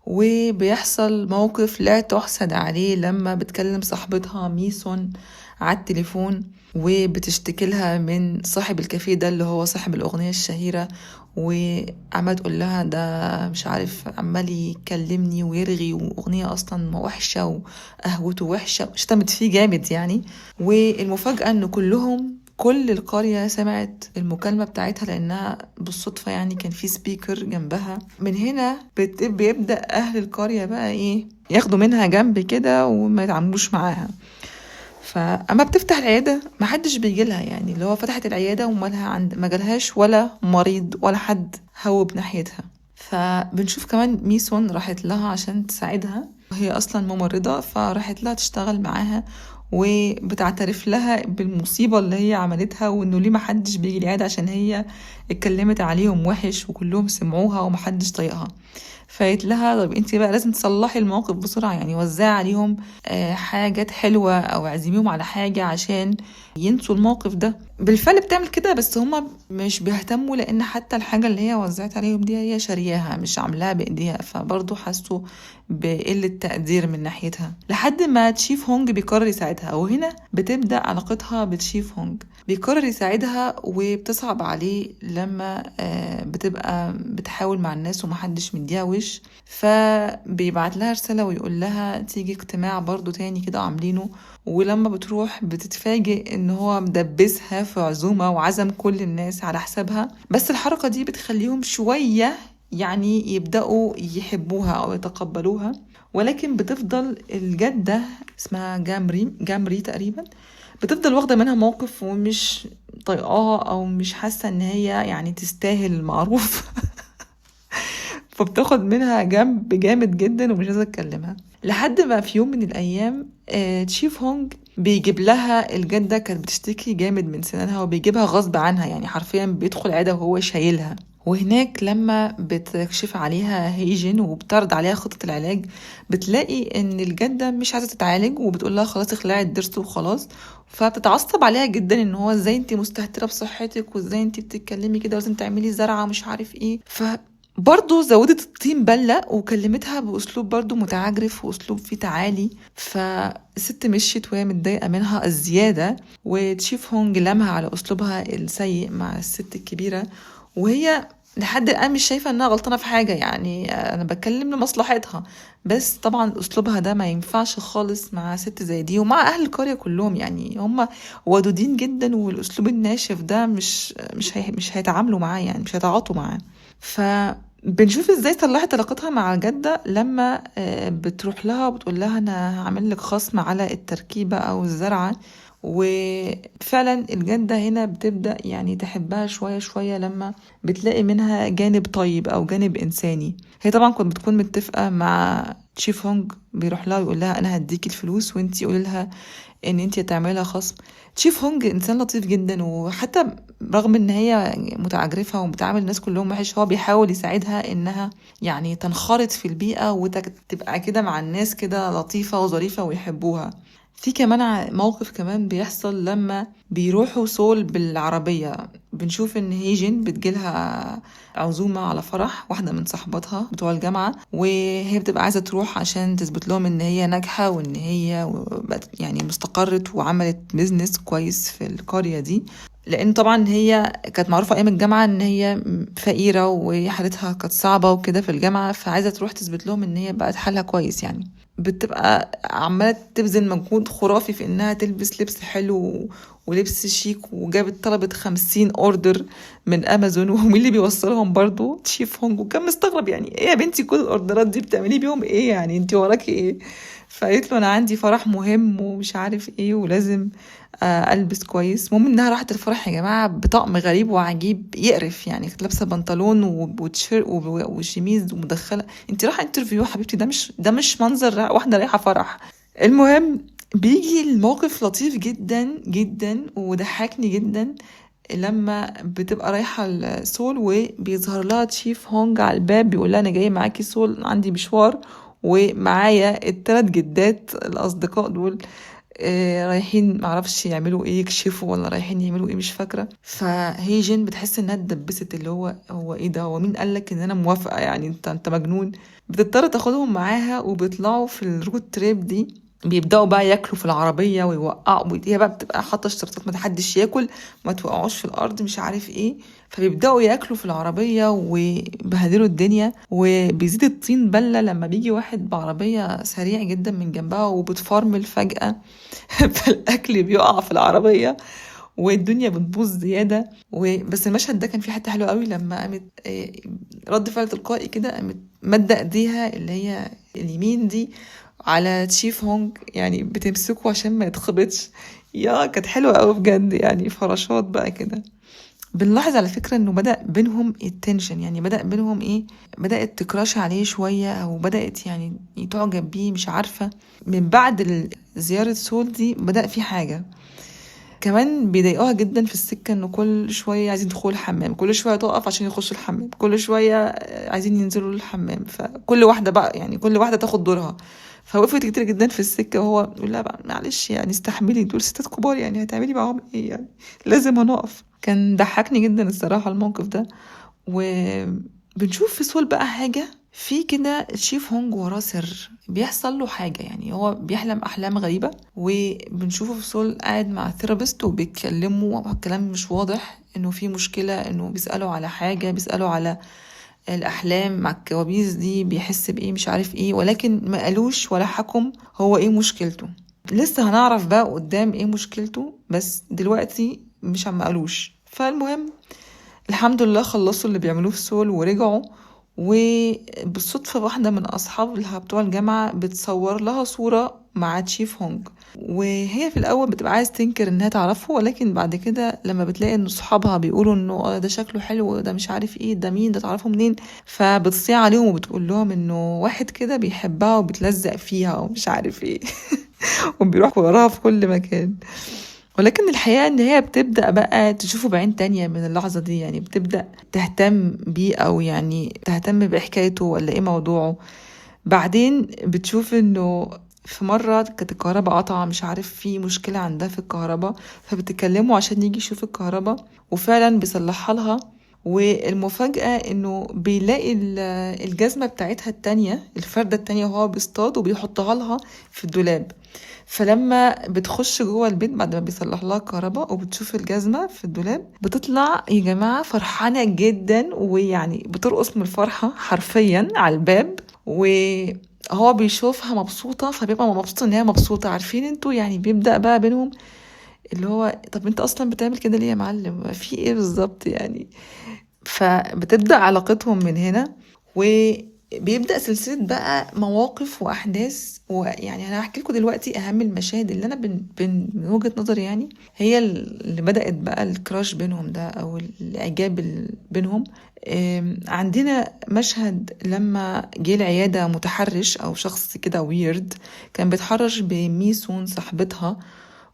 وبيحصل موقف لا تحسد عليه لما بتكلم صاحبتها ميسون على التليفون، وبتشتكي لها من صاحب الكافيه ده اللي هو صاحب الأغنية الشهيرة، وعمالة تقول لها ده مش عارف عمال يكلمني ويرغي، وأغنية أصلا وحشة وقهوته وحشة، شتمت فيه جامد يعني. والمفاجأة إن كل القرية سمعت المكالمة بتاعتها، لأنها بالصدفة يعني كان في سبيكر جنبها. من هنا بيبدأ أهل القرية بقى إيه ياخدوا منها جنب كده وما يتعاملوش معاها. فأما بتفتح العيادة ما حدش بيجي لها، يعني اللي هو فتحت العيادة ومالها عند ما جالهاش ولا مريض ولا حد هوب ناحيتها. فبنشوف كمان ميسون راحت لها عشان تساعدها، وهي أصلا ممرضة، فراحت لها تشتغل معاها، وبتعترف لها بالمصيبة اللي هي عملتها، وانه ليه محدش بيجي العيادة عشان هي اتكلمت عليهم وحش وكلهم سمعوها ومحدش طايقها. فقالت لها طب انتي بقى لازم تصلحي الموقف بسرعة، يعني وزعي عليهم حاجات حلوة او اعزميهم على حاجة عشان ينسوا الموقف ده. بالفعل بتعمل كده، بس هما مش بيهتموا، لان حتى الحاجة اللي هي وزعت عليهم دي هي شارياها مش عاملاها بايديها، فبرضو حسوا بقلة تقدير من ناحيتها. لحد ما تشيف هونج بيقرر يساعدها، وهنا بتبدأ علاقتها بتشيف هونج. بيقرر يساعدها وبتصعب عليه لما بتبقى بتحاول مع الناس ومحدش مديها وش، فبيبعت لها رسالة ويقول لها تيجي اجتماع برضو تاني كده عاملينه. ولما بتروح بتتفاجئ ان هو مدبسها في عزومة وعزم كل الناس على حسابها، بس الحركة دي بتخليهم شوية يعني يبدأوا يحبوها أو يتقبلوها. ولكن بتفضل الجدة اسمها جامري تقريبا، بتفضل واخدة منها موقف ومش طايقاها أو مش حاسة إن هي يعني تستاهل المعروف فبتاخد منها جنب جامد جدا ومش عايزة تكلمها. لحد ما في يوم من الأيام تشيف هونج بيجيب لها الجدة، كانت بتشتكي جامد من سنانها، وبيجيبها غصب عنها، يعني حرفيا بيدخل عيادة وهو شايلها. وهناك لما بتكشف عليها هيجن وبتعرض عليها خطة العلاج، بتلاقي ان الجدة مش عايزة تتعالج، وبتقول لها خلاص اخلعي الضرس وخلاص. فبتتعصب عليها جدا ان هو ازاي انت مستهترة بصحتك، وازاي انت بتتكلمي كده، ولازم تعملي زرعة مش عارف ايه. فبرضو زودت الطين بلة وكلمتها بأسلوب برضو متعجرف وأسلوب فيه تعالي. فالست مشيت وهي متضايقة منها الزيادة، وتشيف هونج لمها على أسلوبها السيء مع الست الكبيرة، وهي لحد الآن مش شايفة أنها غلطانة في حاجة، يعني أنا بتكلم لمصلحتها، بس طبعا أسلوبها ده ما ينفعش خالص مع ست زي دي ومع أهل القرية كلهم، يعني هم ودودين جدا، والأسلوب الناشف ده مش هيتعاملوا معاه، يعني مش هيتعاطوا معاه. فبنشوف ازاي صلحت علاقتها مع الجدة لما بتروح لها وبتقول لها أنا هعمل لك خصم على التركيبة أو الزرعة. وفعلا الجدة هنا بتبدأ يعني تحبها شوية شوية لما بتلاقي منها جانب طيب أو جانب إنساني. هي طبعا كنت بتكون متفقة مع تشيف هونج، بيروح لها ويقول لها أنا هديكي الفلوس وانتي قولي لها إن انتي هتعملي خصم. تشيف هونج إنسان لطيف جدا، وحتى رغم إن هي متعجرفة وبتعامل الناس كلهم وحش، هو بيحاول يساعدها إنها يعني تنخرط في البيئة وتبقى كده مع الناس كده لطيفة وظريفة ويحبوها. في كمان موقف كمان بيحصل لما بيروحوا سول بالعربية، بنشوف ان هيجين بتجيلها عزومة على فرح واحدة من صاحباتها بتوع الجامعة، وهي بتبقى عايزة تروح عشان تثبت لهم ان هي ناجحة وان هي يعني مستقرت وعملت business كويس في القرية دي. لان طبعا هي كانت معروفة ايام الجامعة ان هي فقيرة وحالتها كانت صعبة وكده في الجامعة، فعايزه تروح تثبت لهم ان هي بقت حالها كويس يعني. بتبقى عماله تبذل مجهود خرافي في انها تلبس لبس حلو ولبس شيك، وجابت طلبت 50 order من امازون، ومين اللي بيوصلهم برضو؟ تشيف هونج. وكان مستغرب يعني ايه يا بنتي كل الاوردرات دي بتعملي بيهم ايه يعني، انت وراكي ايه؟ فقالت له انا عندي فرح مهم ومش عارف ايه ولازم البس كويس. المهم انها راحت الفرح يا جماعة بطقم غريب وعجيب يقرف يعني، كانت لابسه بنطلون وتيشيرت وشميز ومدخله. انت رايحة interview حبيبتي، ده مش منظر واحدة رايحة فرح. المهم بيجي الموقف لطيف جدا جدا وضحكني جدا لما بتبقى رايحة لسول وبيظهر لها تشيف هونج على الباب، بيقول لها انا جاي معاكي سول، عندي مشوار ومعايا التلات جدات الاصدقاء دول، رايحين معرفش يعملوا ايه، يكشفوا ولا رايحين يعملوا ايه مش فاكره. فهي جين بتحس انها اتدبست، اللي هو ايه ده، هو مين قالك ان انا موافقة يعني، انت مجنون. بتضطر تاخدهم معاها وبيطلعوا في ال road trip دي، بيبداوا بقى ياكلوا في العربية ويوقعوا، هي بقى بتبقى حاطه اشتراطات ما حدش ياكل، ما توقعوش في الارض مش عارف ايه. فبيبداوا ياكلوا في العربية وبهدلوا الدنيا، وبيزيد الطين بله لما بيجي واحد بعربيه سريع جدا من جنبها وبتفرمل فجاة فالاكل بيقع في العربية والدنيا بتبوظ زيادة. وبس المشهد ده كان فيه حتة حلوة قوي لما قامت رد فعل تلقائي كده، قامت مادة ايديها اللي هي اليمين دي على تشيف هونج، يعني بتمسكه عشان ما يتخبطش. يا كانت حلوة قوي بجد يعني، فراشات بقى كده. بنلاحظ على فكرة انه بدأ بينهم ال tension، يعني بدأ بينهم ايه، بدأت ت crush عليه شوية او بدأت يعني تعجب بيه مش عارفة. من بعد زيارة سول دي بدأ في حاجة كمان بيضايقوها جدا في السكة، انه كل شوية عايزين يدخلوا الحمام، كل شوية تقف عشان يخشوا الحمام، كل شوية عايزين ينزلوا الحمام، فكل واحدة بقى يعني كل واحدة تاخد دورها. فوقفت كتير جدا في السكة، وهو يقول لها بقى معلش يعني استحملي، دول ستات كبار يعني هتعملي معاهم ايه يعني، لازم هنقف. كان ضحكني جدا الصراحة الموقف ده. وبنشوف في سول بقى حاجة في كده، تشيف هونج وراه سر، بيحصل له حاجة يعني، هو بيحلم أحلام غريبة. وبنشوفه في سول قاعد مع therapist وبيتكلموا الكلام مش واضح، إنه في مشكلة، إنه بيسألوا على حاجة، بيسألوا على الأحلام مع الكوابيس دي، بيحس بإيه مش عارف إيه، ولكن ما قالوش ولا حكم هو إيه مشكلته. لسه هنعرف بقى قدام إيه مشكلته، بس دلوقتي مش عم قالوش. فالمهم الحمد لله خلصوا اللي بيعملوه في سول ورجعوا، وبالصدفة واحدة من أصحابها بتوع الجامعة بتصور لها صورة مع تشيف هونج، وهي في الأول بتبقى عايز تنكر إنها تعرفه، ولكن بعد كده لما بتلاقي إن صحابها بيقولوا إنه ده شكله حلو، ده مش عارف إيه، ده مين، ده تعرفه منين، فبتصيع عليهم وبتقول لهم إنه واحد كده بيحبها وبتلزق فيها ومش عارف إيه وبيروح وراها في كل مكان. ولكن الحقيقة إن هي بتبدأ بقى تشوفه بعين تانية من اللحظة دي، يعني بتبدأ تهتم بيه أو يعني تهتم بحكايته ولا إيه موضوعه. بعدين بتشوف إنه في مرة كانت الكهرباء قطعة، مش عارف في مشكلة عندها في الكهرباء، فبتكلمه عشان يجي يشوف الكهرباء، وفعلا بيصلحها لها. والمفاجأة إنه بيلاقي الجزمة بتاعتها التانية، الفردة التانية، وهو بيصطاد وبيحطها لها في الدولاب. فلما بتخش جوه البيت بعد ما بيصلح لها الكهرباء وبتشوف الجزمة في الدولاب، بتطلع يا جماعة فرحانة جدا، ويعني بترقص من الفرحة حرفيا على الباب، وهو بيشوفها مبسوطة فبيبقى مبسوط ان هي مبسوطة. عارفين انتوا يعني بيبدأ بقى بينهم اللي هو طب انت اصلا بتعمل كده ليه يا معلم، في ايه بالظبط يعني. فبتبدأ علاقتهم من هنا، وبيبدأ سلسلة بقى مواقف وأحداث. ويعني أنا هحكي لكم دلوقتي أهم المشاهد اللي أنا من وجهة نظري يعني هي اللي بدأت بقى الكراش بينهم ده أو الإعجاب بينهم. عندنا مشهد لما جه العيادة متحرش أو شخص كده ويرد، كان بيتحرش بميسون صاحبتها،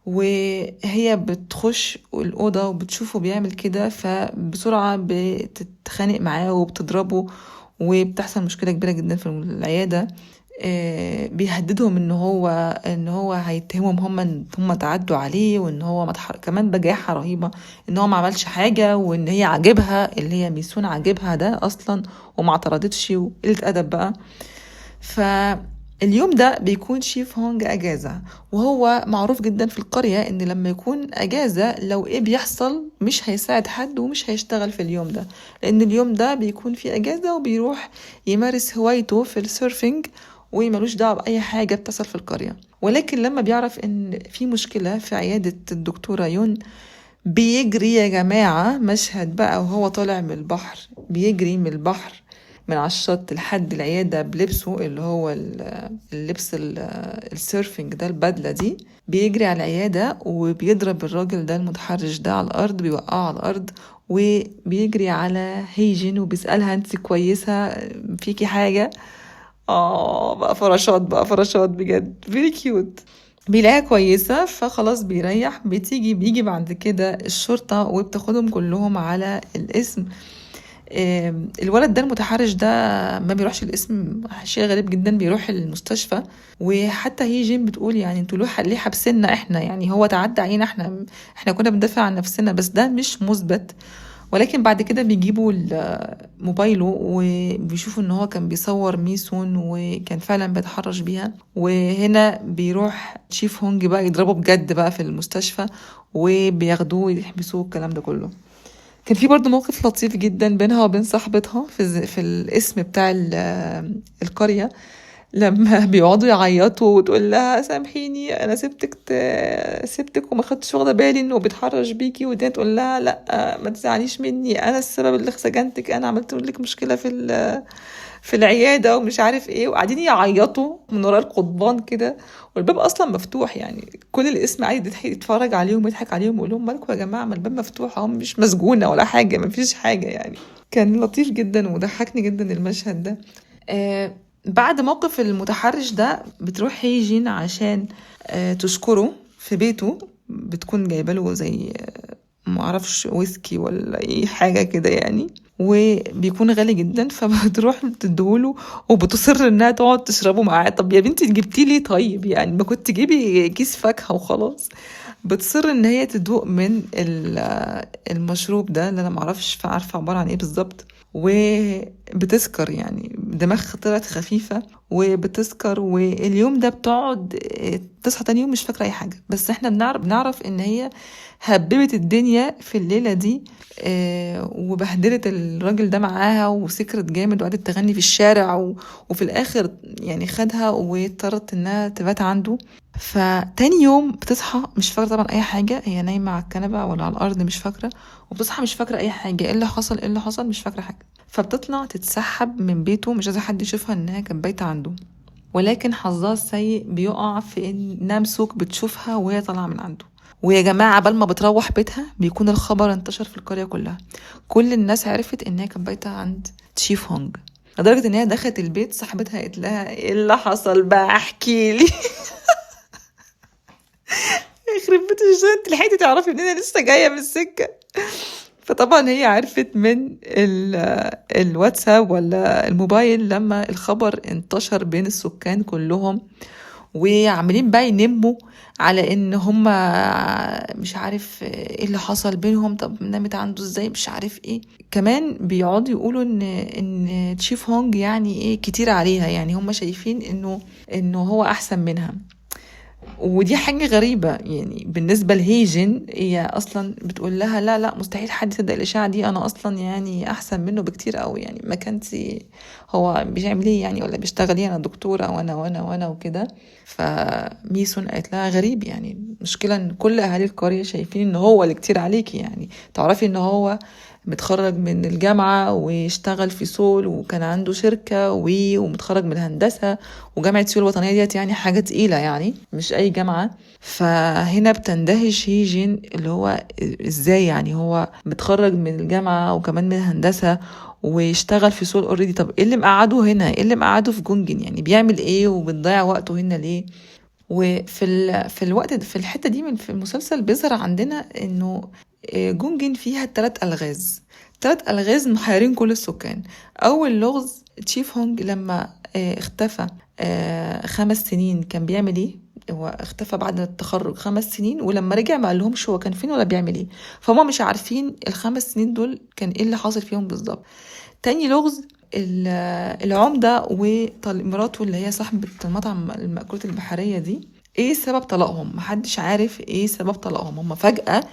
وهي بتخش الأوضة وبتشوفه بيعمل كده، فبسرعة بتتخانق معاه وبتضربه، وبتحصل مشكلة كبيرة جدا في العيادة. بيهددهم ان هو هيتهمهم هم ان هم تعدوا عليه، وان هو ما كمان بجاحة رهيبة ان هو ما عملش حاجة، وان هي عاجبها اللي هي ميسون عاجبها ده اصلا وما اعترضتش، وقلة ادب بقى. اليوم ده بيكون شيف هونج اجازة، وهو معروف جدا في القرية ان لما يكون اجازة لو ايه بيحصل مش هيساعد حد ومش هيشتغل في اليوم ده، لان اليوم ده بيكون فيه اجازة وبيروح يمارس هوايته في ال surfing وملوش دعوة بأي حاجة بتصل في القرية. ولكن لما بيعرف ان في مشكلة في عيادة الدكتورة يون بيجري يا جماعة، مشهد بقى وهو طالع من البحر، بيجري من البحر من على الشط لحد العيادة بلبسه اللي هو اللبس ال surfing ده، البدلة دي، بيجري على العيادة وبيضرب الراجل ده المتحرش ده على الأرض، بيوقعه على الأرض، وبيجري على هيجين وبيسألها انت كويسة، فيكي حاجة؟ بقى فراشات، بقى فراشات بجد، very cute. بيلاقيها كويسة فخلاص بيريح. بيجي بعد كده الشرطة وبتاخدهم كلهم على القسم. الولد ده المتحرش ده ما بيروحش القسم، شيء غريب جدا، بيروح المستشفى. وحتى هي جين بتقول يعني انتوا ليه حبسنا احنا، يعني هو تعدى علينا، احنا كنا بندافع عن نفسنا، بس ده مش مثبت. ولكن بعد كده بيجيبوا موبايله وبيشوفوا ان هو كان بيصور ميسون وكان فعلا بيتحرش بيها. وهنا بيروح شيف هونج بقى يضربه بجد بقى في المستشفى وبياخدوه ويحبسوه الكلام ده كله. كان في برضه موقف لطيف جدا بينها وبين صاحبتها في الاسم بتاع القرية، لما بيقعدوا يعيطوا وتقول لها سامحيني انا سبتك وما خدتش واخده بالي انه بيتحرش بيكي، ودي تقول لها لا ما تزعليش مني، انا السبب اللي سجنتك، انا عملت لك مشكلة في العيادة ومش عارف ايه، وقاعدين يعيطوا من وراء القضبان كده، والباب اصلا مفتوح، يعني كل الاسم عادي يتفرج عليهم ويضحك عليهم ويقول لهم مالكم يا جماعة، ما الباب مفتوح اهو، مش مسجونه ولا حاجة، ما فيش حاجة يعني. كان لطيف جدا وضحكني جدا المشهد ده. بعد موقف المتحرش ده بتروح هيجين عشان تشكره في بيته، بتكون جايبه له زي معرفش ويسكي ولا اي حاجة كده يعني، وبيكون غالي جدا، فبتروح تديهوله وبتصر انها تقعد تشربه معاه. طب يا بنتي جبتي ليه طيب، يعني ما كنت تجيبي كيس فاكهة وخلاص. بتصر ان هي تدوق من المشروب ده اللي انا معرفش عارفه عبارة عن ايه بالظبط، وبتسكر، يعني دماغها طلعت خفيفة وبتسكر. واليوم ده بتقعد تصحى تاني يوم مش فاكرة أي حاجة، بس احنا بنعرف إن هي هببت الدنيا في الليلة دي، وبهدلت الراجل ده معاها وسكرت جامد وقعدت تغني في الشارع، وفي الآخر يعني خدها واضطرت إنها تبات عنده. فتاني يوم بتصحى مش فاكرة طبعا أي حاجة، هي نايمة على الكنبة ولا على الأرض مش فاكرة، وبتصحى مش فاكرة أي حاجة، إيه اللي حصل إيه اللي حصل مش فاكرة حاجة. فبتطلع تتسحب من بيته، مش عايزة حد يشوفها إنها كانت بايتة عنده، ولكن حظها السيء بيقع في إن نامسوك بتشوفها وهي طالعة من عنده. ويا جماعة قبل ما بتروح بيتها بيكون الخبر انتشر في القرية كلها، كل الناس عرفت إنها كانت بايتة عند تشيف هونج، لدرجة إن هي دخلت البيت صاحبتها قالت لها إيه اللي حصل بقى احكي لي. يخرب بيت الشيطان، انت لحقتي تعرفي منين، انا لسه جاية من السكة. فطبعا هي عرفت من الواتساب ولا الموبايل لما الخبر انتشر بين السكان كلهم، وعمالين بقى ينموا على ان هم مش عارف ايه اللي حصل بينهم، طب نامت عنده ازاي مش عارف ايه. كمان بيقعدوا يقولوا ان تشيف هونج يعني ايه كتير عليها، يعني هم شايفين انه هو احسن منها، ودي حاجة غريبة يعني بالنسبة لهيجين. هي أصلا بتقول لها لا لا مستحيل حد يصدق الإشاعة دي، أنا أصلا يعني أحسن منه بكتير قوي، يعني ما كانتي هو بيعمل إيه يعني ولا بيشتغل إيه، أنا دكتورة وأنا وأنا وأنا وكده. فميسون قالت لها غريب، يعني المشكلة إن كل أهالي القرية شايفين إن هو اللي كتير عليكي، يعني تعرفي إن هو متخرج من الجامعة واشتغل في سول وكان عنده شركة ومتخرج من الهندسة وجامعة سيول الوطنية ديت يعني حاجة تقيلة يعني مش أي جامعة. فهنا بتندهش هيجين اللي هو ازاي يعني هو متخرج من الجامعة وكمان من الهندسة واشتغل في سول already، طب ايه اللي مقعده هنا، ايه اللي مقعده في جونجن، يعني بيعمل ايه وبتضيع وقته هنا ليه؟ وفي في الوقت في الحتة دي من في المسلسل بيظهر عندنا انه جونجن فيها 3 ألغاز، 3 ألغاز محيرين كل السكان. أول لغز تشيف هونج لما اختفى 5 سنين كان بيعمل ايه؟ هو اختفى بعد التخرج 5 سنين، ولما رجع ما قالهمش هو كان فين ولا بيعمل ايه، فهم مش عارفين ال5 سنين دول كان ايه اللي حاصل فيهم بالظبط. تاني لغز العمدة ومراته اللي هي صاحبة المطعم المأكولات البحرية دي، ايه سبب طلاقهم؟ محدش عارف ايه سبب طلاقهم. هم فجأة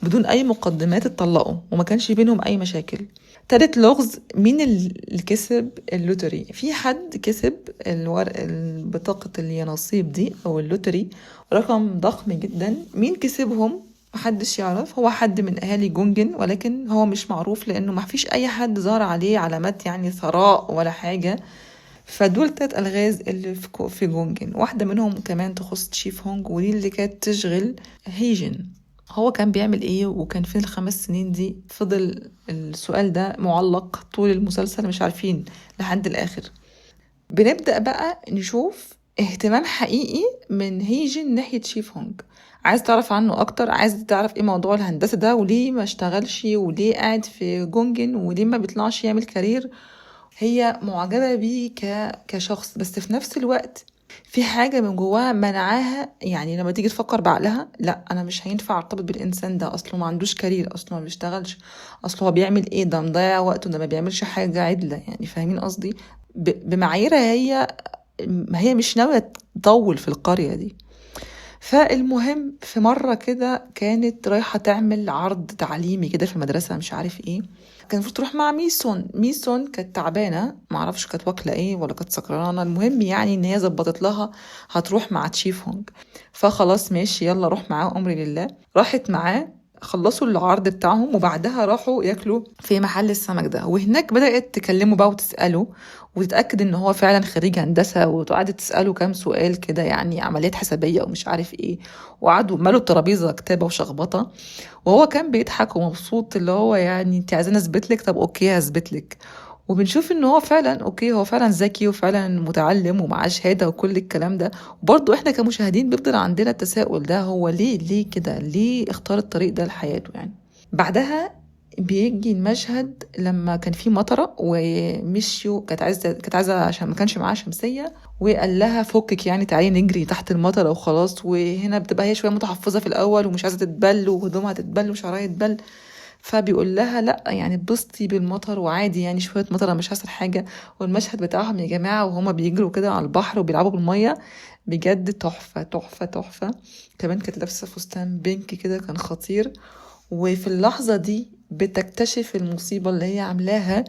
بدون اي مقدمات اتطلقوا وما كانش بينهم اي مشاكل. تالت لغز، مين اللي كسب ال lottery؟ في حد كسب الورق بطاقة اليانصيب دي او ال lottery، رقم ضخم جدا. مين كسبهم؟ محدش يعرف. هو حد من اهالي جونجن، ولكن هو مش معروف لانه ما فيش اي حد ظهر عليه علامات يعني ثراء ولا حاجة. فدول تلات الغاز اللي في جونجن، واحدة منهم كمان تخص تشيف هونج، ودي اللي كانت تشغل هيجن. هو كان بيعمل ايه وكان فين ال5 سنين دي؟ فضل السؤال ده معلق طول المسلسل، مش عارفين لحد الاخر. بنبدأ بقى نشوف اهتمام حقيقي من هيجن ناحية شيف هونج. عايز تعرف عنه اكتر، عايز تعرف ايه موضوع الهندسة ده، وليه ما اشتغلش، وليه قاعد في جونجن، وليه ما بيطلعش يعمل career. هي معجبة بيه كشخص، بس في نفس الوقت في حاجة من جواها منعاها. يعني لما تيجي تفكر بعقلها، لا أنا مش هينفع أرتبط بالإنسان ده، أصله ما عندوش career، أصله ما بيشتغلش، أصله هو بيعمل إيه، ده مضيع وقته، ده ما بيعملش حاجة عدلة. يعني فاهمين قصدي؟ بمعاييرها هي مش ناوية تطول في القرية دي. فالمهم في مرة كده كانت رايحة تعمل عرض تعليمي كده في المدرسة، مش عارف ايه، كان المفروض تروح مع ميسون. ميسون كانت تعبانة، معرفش كانت واكلة ايه ولا كانت سكرانة، المهم يعني ان هي ظبطت لها هتروح مع تشيف هونج. فخلاص ماشي يلا روح معاه، امري لله. راحت معاه، خلصوا العرض بتاعهم وبعدها راحوا ياكلوا في محل السمك ده. وهناك بدأت تكلمه بقى وتسأله وتتأكد ان هو فعلا خريج هندسة، وقعدت تسأله كام سؤال كده، يعني عمليات حسابية ومش عارف ايه، وقعدوا مالوا الترابيزة كتابة وشخبطة، وهو كان بيضحك ومبسوط، اللي هو يعني انت عايزين اثبت لك، طب okay هثبت لك. وبنشوف ان هو فعلا okay، هو فعلا ذكي وفعلا متعلم ومعاه شهادة وكل الكلام ده. وبرضه احنا كمشاهدين بيفضل عندنا التساؤل ده، هو ليه كده، ليه اختار الطريق ده لحياته يعني. بعدها بيجي المشهد لما كان في مطره ومشيوا، كانت عايزه عشان ما كانش معاها شمسية، وقال لها فكك يعني تعالي نجري تحت المطره وخلاص. وهنا بتبقى هي شوية متحفظه في الاول ومش عايزه تتبل وهدومها تتبل وشعرها يتبل، فبيقول لها لا يعني اتبسطي بالمطر وعادي يعني شوية مطره مش هيحصل حاجة. والمشهد بتاعهم يا جماعة وهما بيجروا كده على البحر وبيلعبوا بالمية بجد تحفة تحفة تحفة. كمان كانت لابسه فستان بينك كده كان خطير. وفي اللحظة دي بتكتشف المصيبة اللي هي عاملاها،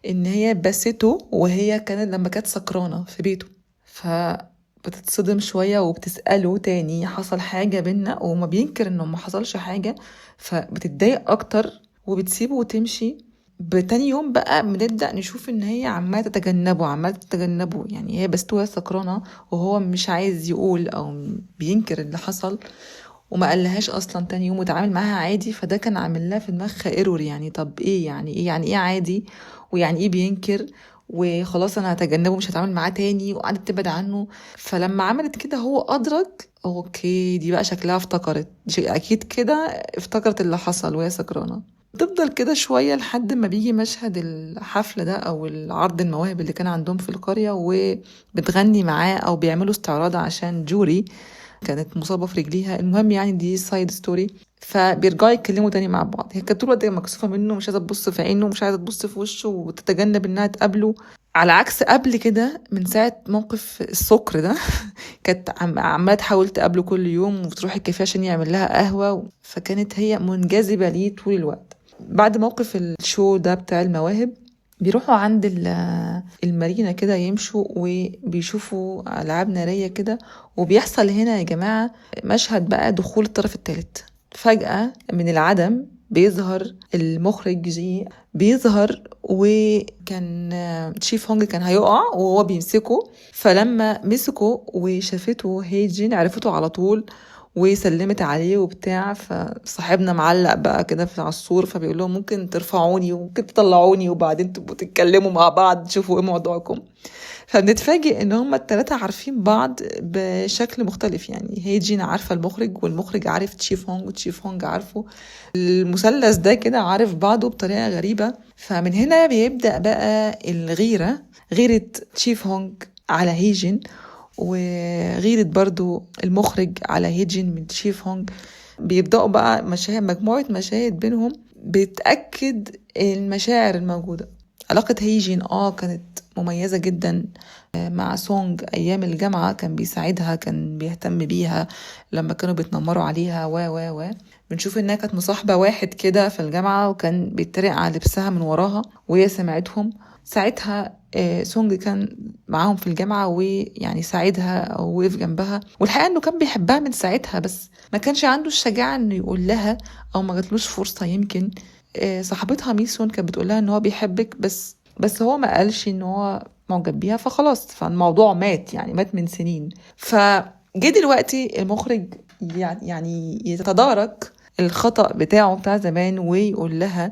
ان هي بسته وهي كانت لما كانت سكرانه في بيته. فبتتصدم شوية وبتساله تاني حصل حاجة بينا، وما بينكر انه ما حصلش حاجة، فبتتضايق اكتر وبتسيبه وتمشي. بتاني يوم بقى بنبدأ نشوف ان هي عمالة تتجنبه، عمالة تتجنبه، يعني هي بس وهي سكرانة وهو مش عايز يقول او بينكر اللي حصل وما قالهاش اصلا تاني يوم، وتعامل معاها عادي. فده كان عامل لها في دماغها error، يعني طب ايه يعني، ايه يعني ايه عادي، ويعني ايه بينكر، وخلاص انا هتجنبه مش هتعامل معاه تاني، وقعدت تبعد عنه. فلما عملت كده هو ادرك okay دي بقى شكلها افتكرت، اكيد كده افتكرت اللي حصل وهي سكرانه. تفضل كده شوية لحد ما بيجي مشهد الحفلة ده او العرض المواهب اللي كان عندهم في القرية، وبتغني معاه او بيعملوا استعراض عشان جوري كانت مصابه في رجليها. المهم يعني دي side story. فبيرجعوا يتكلموا تاني مع بعض. هي كانت طول الوقت مكسوفه منه، مش عايزه تبص في عينه، مش عايزه تبص في وشه، وتتجنب انها تقابله، على عكس قبل كده من ساعة موقف السكر ده كانت عماله تحاول تقابله كل يوم وتروح الكافيه عشان يعمل لها قهوة، فكانت هي منجذبه ليه طول الوقت. بعد موقف ال show ده بتاع المواهب بيروحوا عند المارينا كده يمشوا وبيشوفوا ألعاب نارية كده، وبيحصل هنا يا جماعة مشهد بقى دخول الطرف الثالث. فجأة من العدم بيظهر المخرج جي، بيظهر وكان تشيف هونج كان هيقع وهو بيمسكه، فلما مسكه وشافته هيجين عرفته على طول وسلمت عليه وبتاع. فصاحبنا معلق بقى كده على السور، فبيقول لهم ممكن ترفعوني وممكن تطلعوني وبعدين تبقوا تتكلموا مع بعض تشوفوا ايه موضوعكم. فبنتفاجئ ان هما التلاتة عارفين بعض بشكل مختلف، يعني هيجين عارفة المخرج والمخرج عارف تشيف هونج وتشيف هونج عارفه، المثلث ده كده عارف بعضه بطريقة غريبة. فمن هنا بيبدأ بقى الغيرة، غيرة تشيف هونج على هيجين وغيرة برضو المخرج على هيجين من تشيف هونج. بيبدأوا بقى مشاهد، مجموعة مشاهد بينهم بتأكد المشاعر الموجودة. علاقة هيجين كانت مميزة جدا مع سونج أيام الجامعة، كان بيساعدها، كان بيهتم بيها لما كانوا بيتنمروا عليها و و و بنشوف إنها كانت مصاحبة واحد كده في الجامعة وكان بيتريق على لبسها من وراها وهي سمعتهم. ساعتها سونج كان معاهم في الجامعة ويعني ساعدها أو وقف جنبها، والحقيقة إنه كان بيحبها من ساعتها، بس ما كانش عنده الشجاعة إنه يقول لها أو ما جاتلوش فرصة. يمكن صاحبتها ميسون كانت بتقول لها إن هو بيحبك، بس هو ما قالش إن هو معجب بيها، فخلاص فالموضوع مات، يعني مات من سنين. فجه دلوقتي المخرج يعني يتدارك الخطأ بتاعه بتاع زمان ويقول لها.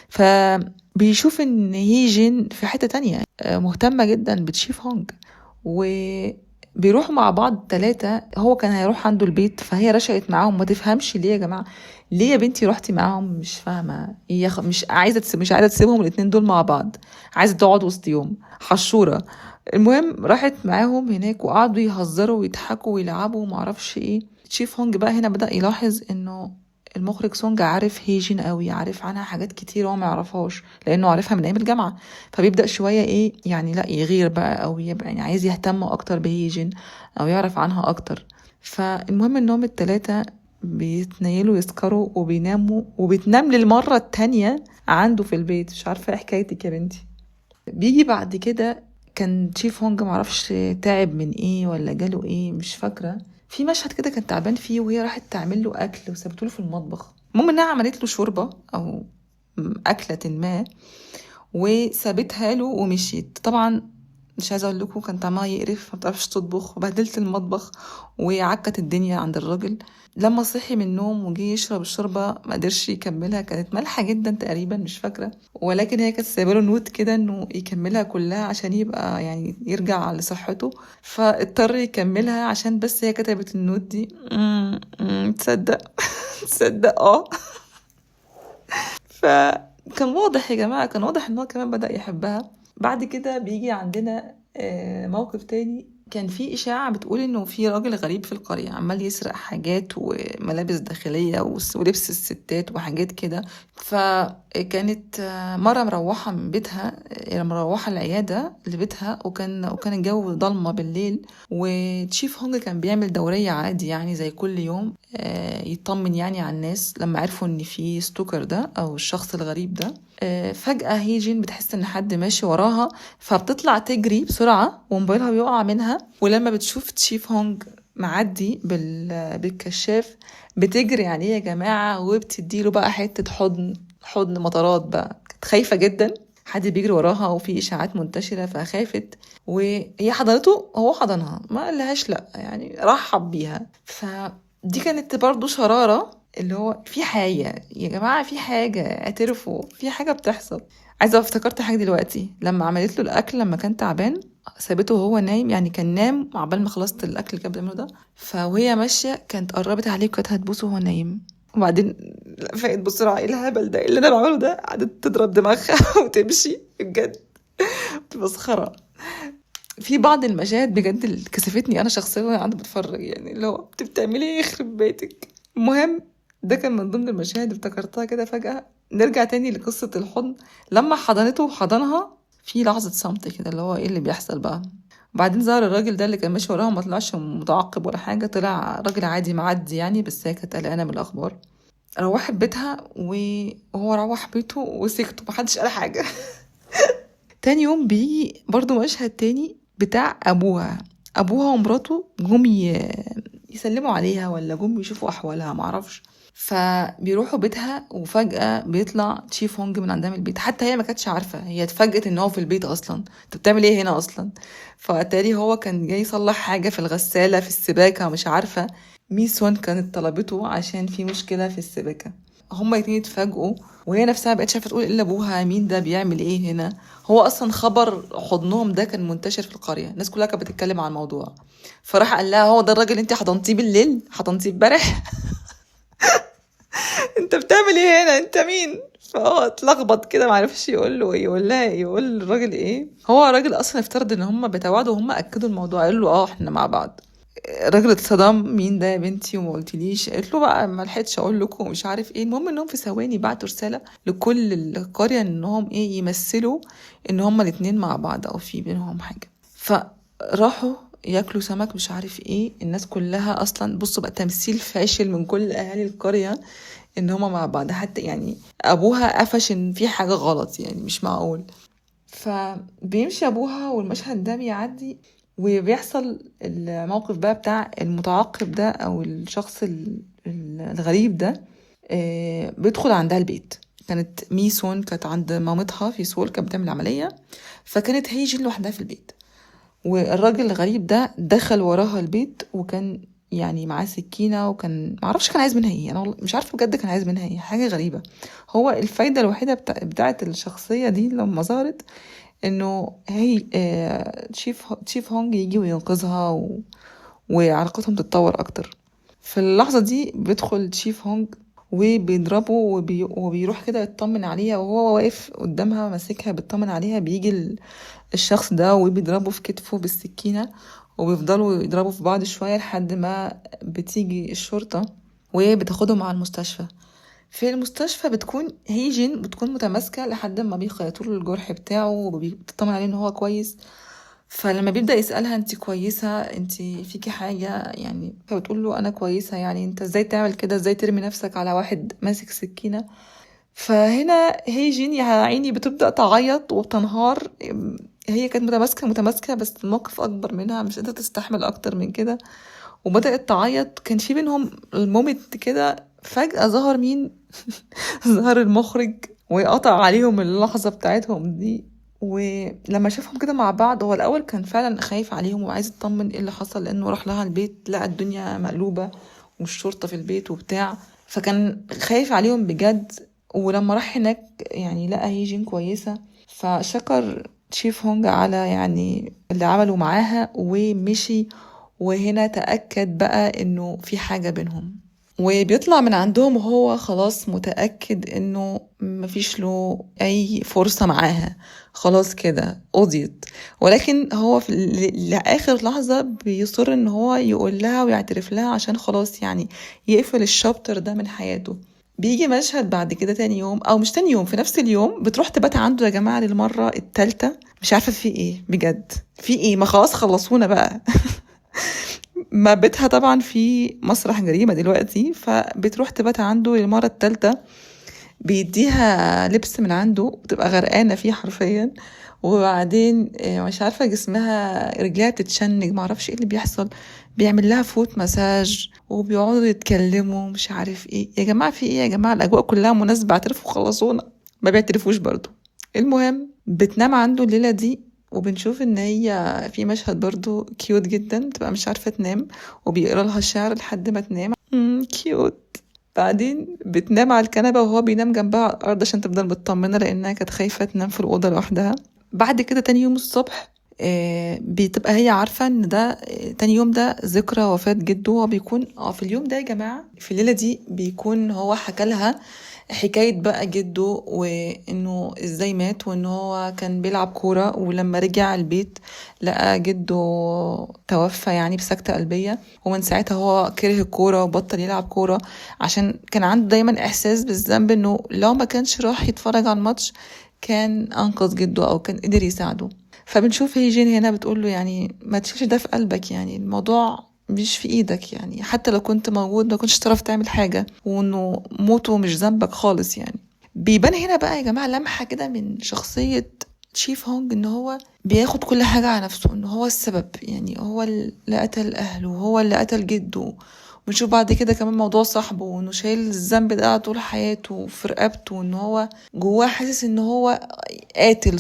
فبيشوف ان هيجين في حتة تانية مهتمة جدا بتشيف هونج، وبيروحوا مع بعض 3. هو كان هيروح عنده البيت فهي رشقت معاهم. ما تفهمش ليه يا جماعة، ليه يا بنتي روحتي معاهم؟ مش فاهمة، هي مش عايزة تسيبهم الاتنين دول مع بعض، عايزة تقعد وسط يوم حشورة. المهم راحت معاهم هناك وقعدوا يهزروا ويضحكوا ويلعبوا وما اعرفش ايه. تشيف هونج بقى هنا بدأ يلاحظ انه المخرج سونج عارف هيجين قوي، عارف عنها حاجات كتير هو ما يعرفهاش لانه عارفها من ايام الجامعة. فبيبدا شوية ايه يعني، لا يغير بقى او يبقى يعني عايز يهتم اكتر بهيجين او يعرف عنها اكتر. فالمهم انهم الثلاثة بيتنيلوا يسكروا وبيناموا، وبتنام للمرة التانية عنده في البيت. مش عارفه ايه حكايتك يا بنتي. بيجي بعد كده كان تشيف هونج معرفش تعب من ايه ولا جاله ايه مش فاكره، في مشهد كده كان تعبان فيه وهي راحت تعمل له اكل وسابته له في المطبخ. المهم انها عملت له شوربة او اكله ما وسابتها له ومشيت. طبعا مش عايزه اقول لكم كان طعمها يقرف، ما بتعرفش تطبخ، وبهدلت المطبخ وعكت الدنيا عند الراجل. لما صحي من النوم وجي يشرب الشوربة ما قدرش يكملها، كانت مالحة جدا تقريبا مش فاكره، ولكن هي كانت سايبه له note كده انه يكملها كلها عشان يبقى يعني يرجع لصحته، فاضطر يكملها عشان بس هي كتبت ال note دي. تصدق تصدق فكان واضح يا جماعة، كان واضح ان هو كمان بدأ يحبها. بعد كده بيجي عندنا موقف تاني. كان في إشاعة بتقول إنه في راجل غريب في القرية عمال يسرق حاجات وملابس داخلية ولبس الستات وحاجات كده. فكانت مرة مروحة من بيتها، مروحة العيادة لبيتها، وكان الجو ضلمة بالليل، وتشيف هونج كان بيعمل دورية عادي يعني زي كل يوم، يطمن يعني على الناس. لما عرفوا إن في stalker ده أو الشخص الغريب ده، فجأة هيجين بتحس إن حد ماشي وراها، فبتطلع تجري بسرعة وموبايلها بيقع منها. ولما بتشوف تشيف هونج معدي بالكشاف بتجري عليه يا جماعة وبتديله بقى حتة حضن مطارات بقى. كانت خايفة جدا، حد بيجري وراها وفي إشاعات منتشرة فخافت، وهي حضنته، هو حضنها ما قالهاش لأ، يعني رحب بيها. فدي كانت برضو شرارة، اللي هو في حاجة يا جماعة، في حاجة، اعترفوا، في حاجة بتحصل. عايزة افتكرت حاجة دلوقتي، لما عملت له الأكل لما كان تعبان سابته وهو نايم، يعني كان نام عقبال ما خلصت الأكل اللي كانت بتعمله ده، فوهي ماشية كانت قربت عليه وكانت هتبوسه وهو نايم، وبعدين فقت بسرعة، ايه الهبل ده اللي انا بعمله ده، قعدت تضرب دماغها وتمشي. بجد مسخرة. في بعض المشاهد بجد اللي كسفتني انا شخصيا وانا قاعدة بتفرج، يعني اللي هو بتعملي ايه يخرب بيتك. المهم ده كان من ضمن المشاهد افتكرتها كده فجأة. نرجع تاني لقصة الحضن، لما حضنته وحضنها في لحظة صمت كده، اللي هو ايه اللي بيحصل بقى. وبعدين ظهر الراجل ده اللي كان ماشي وراها، ما طلعش متعقب ولا حاجة، طلع راجل عادي معدي يعني، بس هي كانت قلقانة من الأخبار. روحت بيتها وهو روح بيته وسكتة، محدش قال حاجة. تاني يوم بيجي برضو مشهد تاني بتاع أبوها ومراته جم يسلموا عليها ولا جم يشوفوا أحوالها معرفش. فبيروحوا بيتها وفجأة بيطلع تشيف هونج من عندها من البيت، حتى هي ما كانتش عارفة، هي اتفاجئت ان هو في البيت اصلا، انت بتعمل ايه هنا اصلا؟ فأتاري هو كان جاي يصلح حاجة في الغسالة في السباكة مش عارفة، ميسون كانت طلبته عشان في مشكلة في السباكة. هما الاتنين اتفاجئوا، وهي نفسها بقت شايفة تقول الا ابوها مين ده بيعمل ايه هنا. هو اصلا خبر حضنهم ده كان منتشر في القرية، الناس كلها كانت بتتكلم عن الموضوع. فراح قال لها هو ده الراجل اللي انت حضنتيه بالليل، حضنتيه امبارح؟ انت بتعمل ايه هنا، انت مين؟ فهو اتلخبط كده معرفش يقول له ايه، يقول لها ايه، يقول للراجل ايه. هو الراجل اصلا افترض ان هم بيتواعدوا وهم اكدوا الموضوع، قالوا له احنا مع بعض. الراجل اتصدم، مين ده يا بنتي وما قلتليش؟ قالت له بقى ما لحقتش اقول لكم ومش عارف ايه. المهم انهم في ثواني بعتوا رسالة لكل القرية انهم ايه، يمثلوا ان هما الاتنين مع بعض او في بينهم حاجة. فراحوا ياكلوا سمك مش عارف ايه، الناس كلها اصلا بصوا بقى تمثيل فاشل من كل اهالي القرية ان هما مع بعض، حتى يعني ابوها قفش ان في حاجة غلط، يعني مش معقول. فبيمشي ابوها والمشهد ده بيعدي، وبيحصل الموقف بقى بتاع المتعاقب ده او الشخص الغريب ده، بيدخل عندها البيت. كانت ميسون كانت عند مامتها في سول، كانت بتعمل عملية، فكانت هيجين لوحدها في البيت، والراجل الغريب ده دخل وراها البيت، وكان يعني معاه سكينة، وكان معرفش كان عايز منها ايه، انا والله مش عارفة بجد كان عايز منها ايه، حاجة غريبة. هو الفايدة الوحيدة بتاعت الشخصية دي لما ظهرت انه هي، تشيف هونج يجي وينقذها وعلاقتهم تتطور اكتر. في اللحظة دي بيدخل تشيف هونج وبيضربه وبيروح كده يطمن عليها، وهو واقف قدامها ماسكها بيطمن عليها، بيجي الشخص ده وبيضربه في كتفه بالسكينة، وبيفضلوا يضربوا في بعض شوية لحد ما بتيجي الشرطة وبتاخدهم على المستشفى. في المستشفى بتكون هيجين بتكون متماسكة لحد ما بيخيطوا له الجرح بتاعه وبيطمن عليه ان هو كويس. فلما بيبدأ يسألها انت كويسة، انت فيكي حاجة يعني، فبتقول له انا كويسة، يعني انت ازاي تعمل كده، ازاي ترمي نفسك على واحد ماسك سكينة. فهنا هيجين يا عيني بتبدأ تعيط وبتنهار، هي كانت متماسكة بس الموقف أكبر منها، مش قادرة تستحمل أكتر من كده، وبدأت تعيط. كان في بينهم ال moment كده، فجأة ظهر مين؟ ظهر المخرج وقطع عليهم اللحظة بتاعتهم دي. ولما شافهم كده مع بعض، هو الأول كان فعلا خايف عليهم وعايز يطمن ايه اللي حصل، لأنه راح لها البيت لقى الدنيا مقلوبة والشرطة في البيت وبتاع، فكان خايف عليهم بجد. ولما راح هناك يعني لقى هيجين كويسة، فشكر تشيف هونج على يعني اللي عمله معاها ومشي. وهنا تأكد بقى انه في حاجة بينهم، وبيطلع من عندهم وهو خلاص متأكد انه مفيش له اي فرصة معاها، خلاص كده قضيت. ولكن هو في لآخر لحظة بيصر ان هو يقول لها ويعترف لها عشان خلاص يعني يقفل الشابتر ده من حياته. بيجي مشهد بعد كده تاني يوم، او مش تاني يوم، في نفس اليوم بتروح تبات عنده يا جماعة للمرة التالتة. مش عارفة في ايه بجد، في ايه، ما خلاص خلصونا بقى. ما بيتها طبعا في مسرح جريمة دلوقتي، فبتروح تبات عنده للمرة التالتة. بيديها لبس من عنده بتبقى غرقانة فيه حرفيا، وبعدين مش عارفة جسمها رجليها بتتشنج، معرفش ايه اللي بيحصل، بيعمل لها foot massage وبيقعدوا يتكلموا مش عارف ايه. يا جماعة في ايه يا جماعة، الأجواء كلها مناسبة، اعترفوا خلصونا. ما بيعترفوش برضو. المهم بتنام عنده الليلة دي، وبنشوف ان هي في مشهد برضو cute جدا، بتبقى مش عارفة تنام وبيقرا لها شعر لحد ما تنام، cute. بعدين بتنام على الكنبة وهو بينام جنبها على الأرض عشان تفضل مطمنة، لأنها كانت خايفة تنام في الأوضة لوحدها. بعد كده تاني يوم الصبح، بتبقى هي عارفة إن ده، تاني يوم ده ذكرى وفاة جده. هو بيكون، في اليوم ده يا جماعة، في الليلة دي بيكون هو حكى لها حكاية بقى جده، وإنه إزاي مات، وإن هو كان بيلعب كورة، ولما رجع البيت لقى جده توفى يعني بسكتة قلبية، ومن ساعتها هو كره الكورة وبطل يلعب كورة، عشان كان عنده دايما إحساس بالذنب إنه لو ما كانش راح يتفرج على الماتش كان أنقذ جده أو كان قدر يساعده. فبنشوف هيجين هنا بتقول له يعني ما تشيلش ده في قلبك، يعني الموضوع مش في ايدك، يعني حتى لو كنت موجود ما كنتش تعرف تعمل حاجة، وانه موته مش ذنبك خالص. يعني بيبان هنا بقى يا جماعة لمحة كده من شخصية تشيف هونج، ان هو بياخد كل حاجة على نفسه، ان هو السبب، يعني هو اللي قتل اهله وهو اللي قتل جده. ونشوف بعد كده كمان موضوع صاحبه، وانه شايل الذنب ده طول حياته في رقبته، وان هو جواه حاسس ان هو قاتل.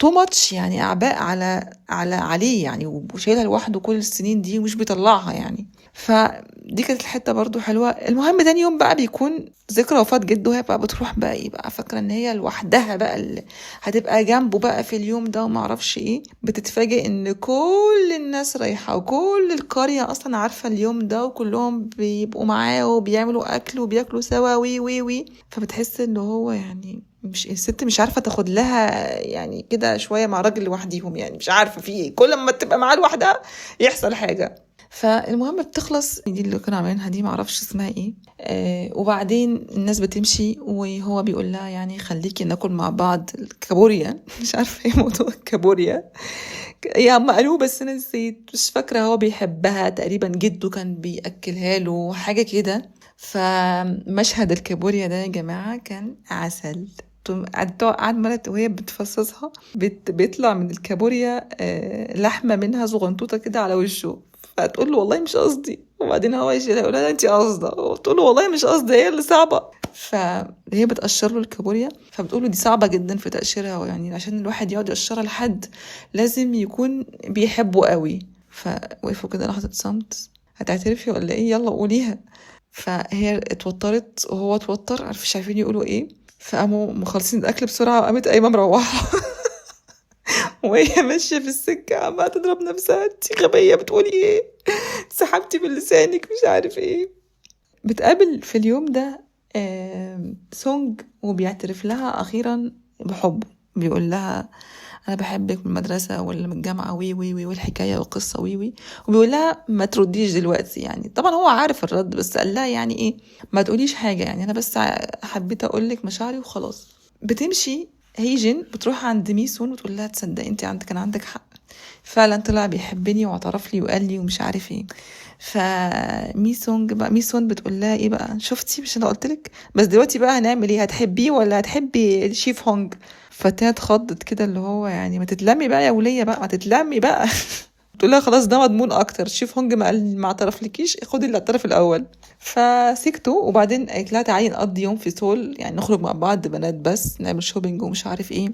Too much يعني اعباء على عليه يعني، وشايلها لوحده كل السنين دي ومش بيطلعها يعني. فدي كانت الحتة برضو حلوة. المهم تاني يوم بقى بيكون ذكرى وفاه جده، هي بقى بتروح بقى ايه بقى فاكره ان هي لوحدها بقى اللي هتبقى جنبه بقى في اليوم ده وما اعرفش ايه. بتتفاجئ ان كل الناس رايحة وكل القرية اصلا عارفه اليوم ده، وكلهم بيبقوا معاه وبيعملوا اكل وبياكلوا سوا وي وي وي. فبتحس ان هو يعني مش الست مش عارفه تاخد لها يعني كده شوية مع راجل لوحديهم، يعني مش عارفه في ايه، كل ما تبقى معاه لوحدها يحصل حاجة. فالمهم بتخلص دي اللي كانوا عاملينها دي، معرفش اسمها ايه. وبعدين الناس بتمشي وهو بيقول لها يعني خليكي ناكل مع بعض الكابوريا. مش عارفه ايه موضوع الكابوريا، يا هم قالوه بس انا نسيت، مش فاكره. هو بيحبها تقريبا، جده كان بياكلها له حاجة كده. فمشهد الكابوريا ده يا جماعة كان عسل. قعد مرت وهي بتفصصها، بيطلع من الكابوريا لحمه منها صغنطوطه كده على وشه، فتقول له والله مش قصدي، وبعدين هو يشيلها يقول لها انت قصده، وتقول له والله مش قصدي هي اللي صعبة. فهي بتقشر له الكابوريا، فبتقول له دي صعبة جدا في تقشيرها، يعني عشان الواحد يقعد يقشرها لحد لازم يكون بيحبه قوي. فوقفوا كده لحظة صمت، هتعترفي ولا ايه؟ يلا قوليها. فهي اتوترت وهو اتوتر، مش عارفين يقولوا ايه، فقاموا مخلصين الاكل بسرعة وقامت قايمة مروحة. وهي ماشية في السكة عماله تضرب نفسها، انتي غبية بتقولي ايه، سحبتي من لسانك مش عارف ايه. بتقابل في اليوم ده سونج وبيعترف لها اخيرا بحبه، بيقول لها انا بحبك من المدرسة ولا من الجامعة وي وي وي والحكاية والقصه وي وي، وبيقول لها ما ترديش دلوقتي. يعني طبعا هو عارف الرد، بس قال لها يعني ايه ما تقوليش حاجة، يعني انا بس حبيت اقول لك مشاعري وخلاص. بتمشي هيجن بتروح عند ميسون وتقول لها تصدقي انت كان عندك حق، فعلا طلع بيحبني واعترف لي وقال لي ومش عارف ايه. فميسونج بقى، ميسون بتقول لها ايه بقى، شفتي مش انا قلت لك، بس دلوقتي بقى هنعمل ايه، هتحبيه ولا هتحبي الشيف هونج؟ فتاة اتخضت كده، اللي هو يعني ما تتلمي بقى يا وليه بقى، ما تتلمي بقى. تقول لها خلاص ده مضمون اكتر، شيف هونج ما اعترفلكيش، خدي اللي اعترف الاول. فسكتوا. وبعدين قالت لها تعالي نقضي يوم في سول، يعني نخرج مع بعض بنات بس، نعمل shopping ومش عارف ايه.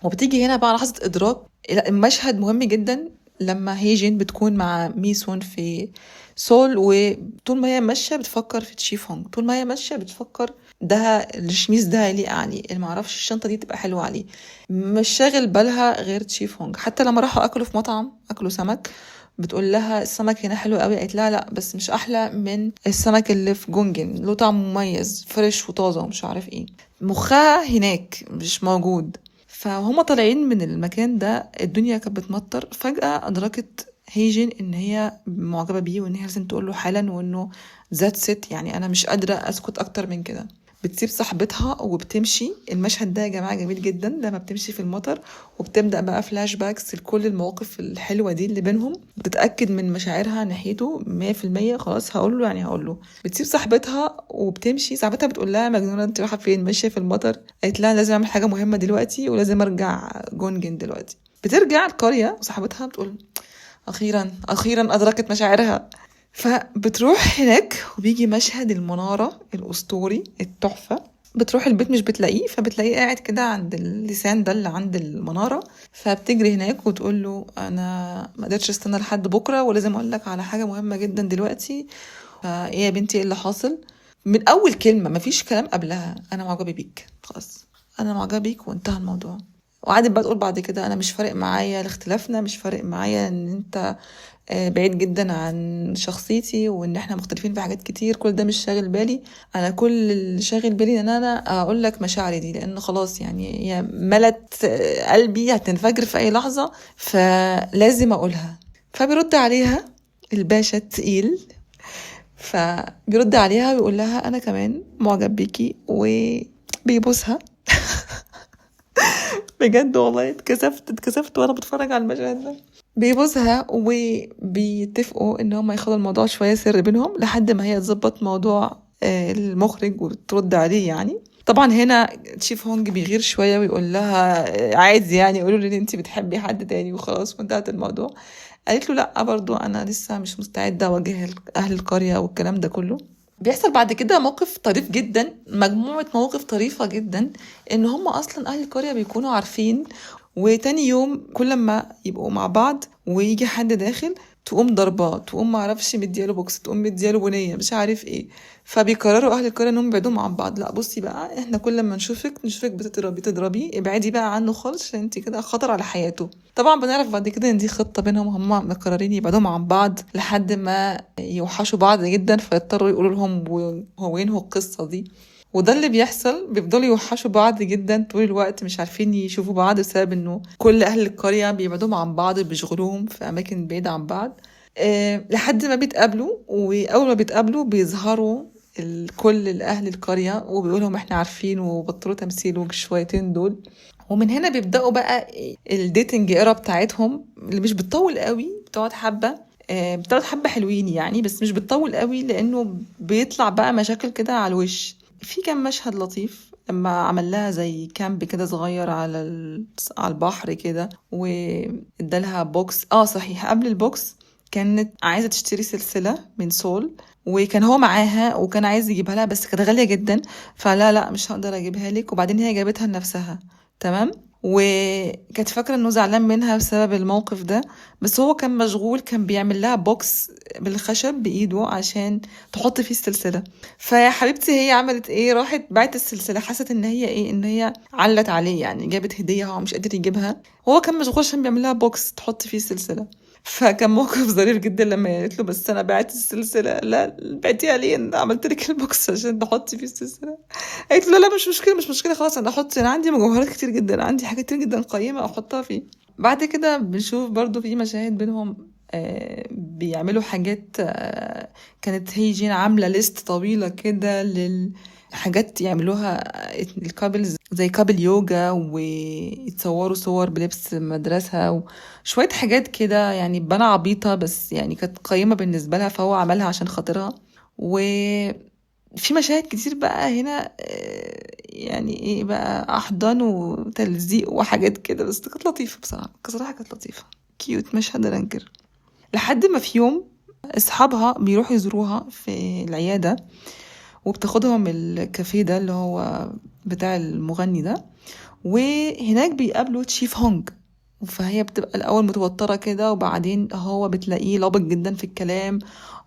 وبتيجي هنا بقى لحظة ادراك، المشهد مهم جدا لما هيجين بتكون مع ميسون في سول، وطول ما هي ماشية بتفكر في تشيف هونج، طول ما هي ماشية بتفكر ده الشميز ده هيليق عليه، اللي معرفش الشنطة دي تبقى حلوة عليه، مش شاغل بالها غير تشيف هونج. حتى لما راحوا اكلوا في مطعم، اكلوا سمك، بتقول لها السمك هنا حلو قوي، قالت لها لا بس مش احلى من السمك اللي في جونجن، له طعم مميز fresh وطازه ومش عارف ايه. مخها هناك مش موجود. فهم طالعين من المكان ده الدنيا كانت بتمطر، فجأة أدركت هيجين إن هي معجبة بيه وإن هي لازم تقول له حالا، وإنه that's it، يعني أنا مش قادرة أسكت أكتر من كده. بتسيب صاحبتها وبتمشي. المشهد ده يا جماعة جميل جدا لما بتمشي في المطر وبتبدأ بقى flashbacks لكل المواقف الحلوة دي اللي بينهم، بتتأكد من مشاعرها ناحيته 100%، خلاص هقول له يعني هقول له. بتسيب صاحبتها وبتمشي. صاحبتها بتقول لها مجنونة انت رايحة فين ماشية في المطر؟ قالت لها لازم اعمل حاجة مهمة دلوقتي ولازم ارجع جونجن دلوقتي. بترجع القرية وصاحبتها بتقول اخيرا اخيرا ادركت مشاعرها. فبتروح هناك وبيجي مشهد المنارة الأسطوري التحفة. بتروح البيت مش بتلاقيه، فبتلاقيه قاعد كده عند اللسان ده اللي عند المنارة. فبتجري هناك وتقول له أنا ما قدرتش استنى لحد بكرة ولازم أقول لك على حاجة مهمة جدا دلوقتي. فإيه يا بنتي إيه اللي حاصل؟ من أول كلمة مفيش كلام قبلها، أنا معجبة بيك، خلاص أنا معجبة بيك وانتهى الموضوع. وقعدت بقى تقول بعد كده أنا مش فارق معايا اختلافنا، مش فارق معايا إن أنت بعيد جدا عن شخصيتي وان احنا مختلفين في حاجات كتير، كل ده مش شاغل بالي، انا كل اللي شاغل بالي ان انا اقول لك مشاعري دي، لان خلاص يعني هي ملت قلبي هتنفجر في اي لحظة فلازم اقولها. فبيرد عليها الباشا التقيل، فبيرد عليها ويقول لها انا كمان معجب بيكي، وبيبوسها. بجد والله اتكسفت وانا بتفرج على المشهد ده. بيبوسها وبيتفقوا ان هم ياخدوا الموضوع شوية سر بينهم لحد ما هي تظبط موضوع المخرج وترد عليه. يعني طبعا هنا تشيف هونج بيغير شوية ويقول لها عادي يعني قولوا لي ان انت بتحبي حد تاني وخلاص وانتهت الموضوع. قالت له لا برضو انا لسه مش مستعدة اواجه اهل القرية والكلام ده كله. بيحصل بعد كده موقف طريف جدا، مجموعة مواقف طريفه جدا، ان هم اصلا اهل القرية بيكونوا عارفين، وتاني يوم كل ما يبقوا مع بعض ويجي حد داخل تقوم ضرباه، تقوم معرفش مدياله بوكس، تقوم مدياله بنيه مش عارف ايه. فبيقرروا اهل القرية انهم يبعدوهم عن بعض، لا بصي بقى احنا كل ما نشوفك بتضربي ابعدي بقى عنه خالص عشان انت كده خطر على حياته. طبعا بنعرف بعد كده ان دي خطه بينهم، هم مقررين يبعدوهم عن بعض لحد ما يوحشوا بعض جدا فيضطروا يقولوا لهم وينهوا القصة دي. وده اللي بيحصل، بيفضلوا يوحشوا بعض جدا طول الوقت، مش عارفين يشوفوا بعض بسبب انه كل اهل القرية بيبعدوهم عن بعض، بيشغلوهم في اماكن بعيدة عن بعض. لحد ما بيتقابلوا، واول ما بيتقابلوا بيظهروا كل الاهل القرية وبيقولهم احنا عارفين وبطلوا تمثيل وشويتين دول. ومن هنا بيبداوا بقى ال dating era بتاعتهم اللي مش بتطول قوي، بتقعد حبه، بتقعد حبه حلوين يعني، بس مش بتطول قوي لانه بيطلع بقى مشاكل كده على الوش. في كام مشهد لطيف لما عمل لها زي camp كده صغير على البحر كده، وادالها box. صحيح قبل ال box كانت عايزه تشتري سلسلة من سول، وكان هو معاها وكان عايز يجيبها لها بس كانت غالية جدا، فلا لا مش هقدر اجيبها لك. وبعدين هي جابتها لنفسها، تمام. وكانت فاكره انه زعلان منها بسبب الموقف ده، بس هو كان مشغول، كان بيعمل لها box بالخشب بايده عشان تحط فيه السلسلة. فيا حبيبتي هي عملت ايه؟ راحت بعت السلسلة، حست ان هي ايه، ان هي علت عليه يعني، جابت هديه هو مش قادر يجيبها، وهو كان مشغول عشان بيعمل لها box تحط فيه السلسلة. فكان موقف ظريف جدا لما قالت له بس انا بعت السلسلة. لا بعتيها ليه؟ انا عملت لك ال box عشان تحطي فيه السلسلة. قالت له لا مش مشكلة مش مشكلة خلاص، انا احط، انا عندي مجوهرات كتير جدا، عندي حاجات كتير جدا قيمة احطها فيه. بعد كده بنشوف برضو في مشاهد بينهم بيعملوا حاجات. كانت هيجين عامله list طويلة كده للحاجات يعملوها ال couples، زي couple yoga، ويتصوروا صور بلبس مدرسة وشوية حاجات كده يعني، بنى عبيطة بس يعني كانت قيمة بالنسبة لها، فهو عملها عشان خاطرها. وفي مشاهد كتير بقى هنا يعني ايه بقى، احضان وتلزيق وحاجات كده، بس كانت لطيفة بصراحة، بصراحة كانت لطيفة cute، مش هقدر انكر. لحد ما في يوم اصحابها بيروحوا يزوروها في العيادة، وبتاخدهم الكافيه ده اللي هو بتاع المغني ده، وهناك بيقابلوا تشيف هونج. فهي بتبقى الأول متوترة كده، وبعدين هو بتلاقيه لابق جدا في الكلام،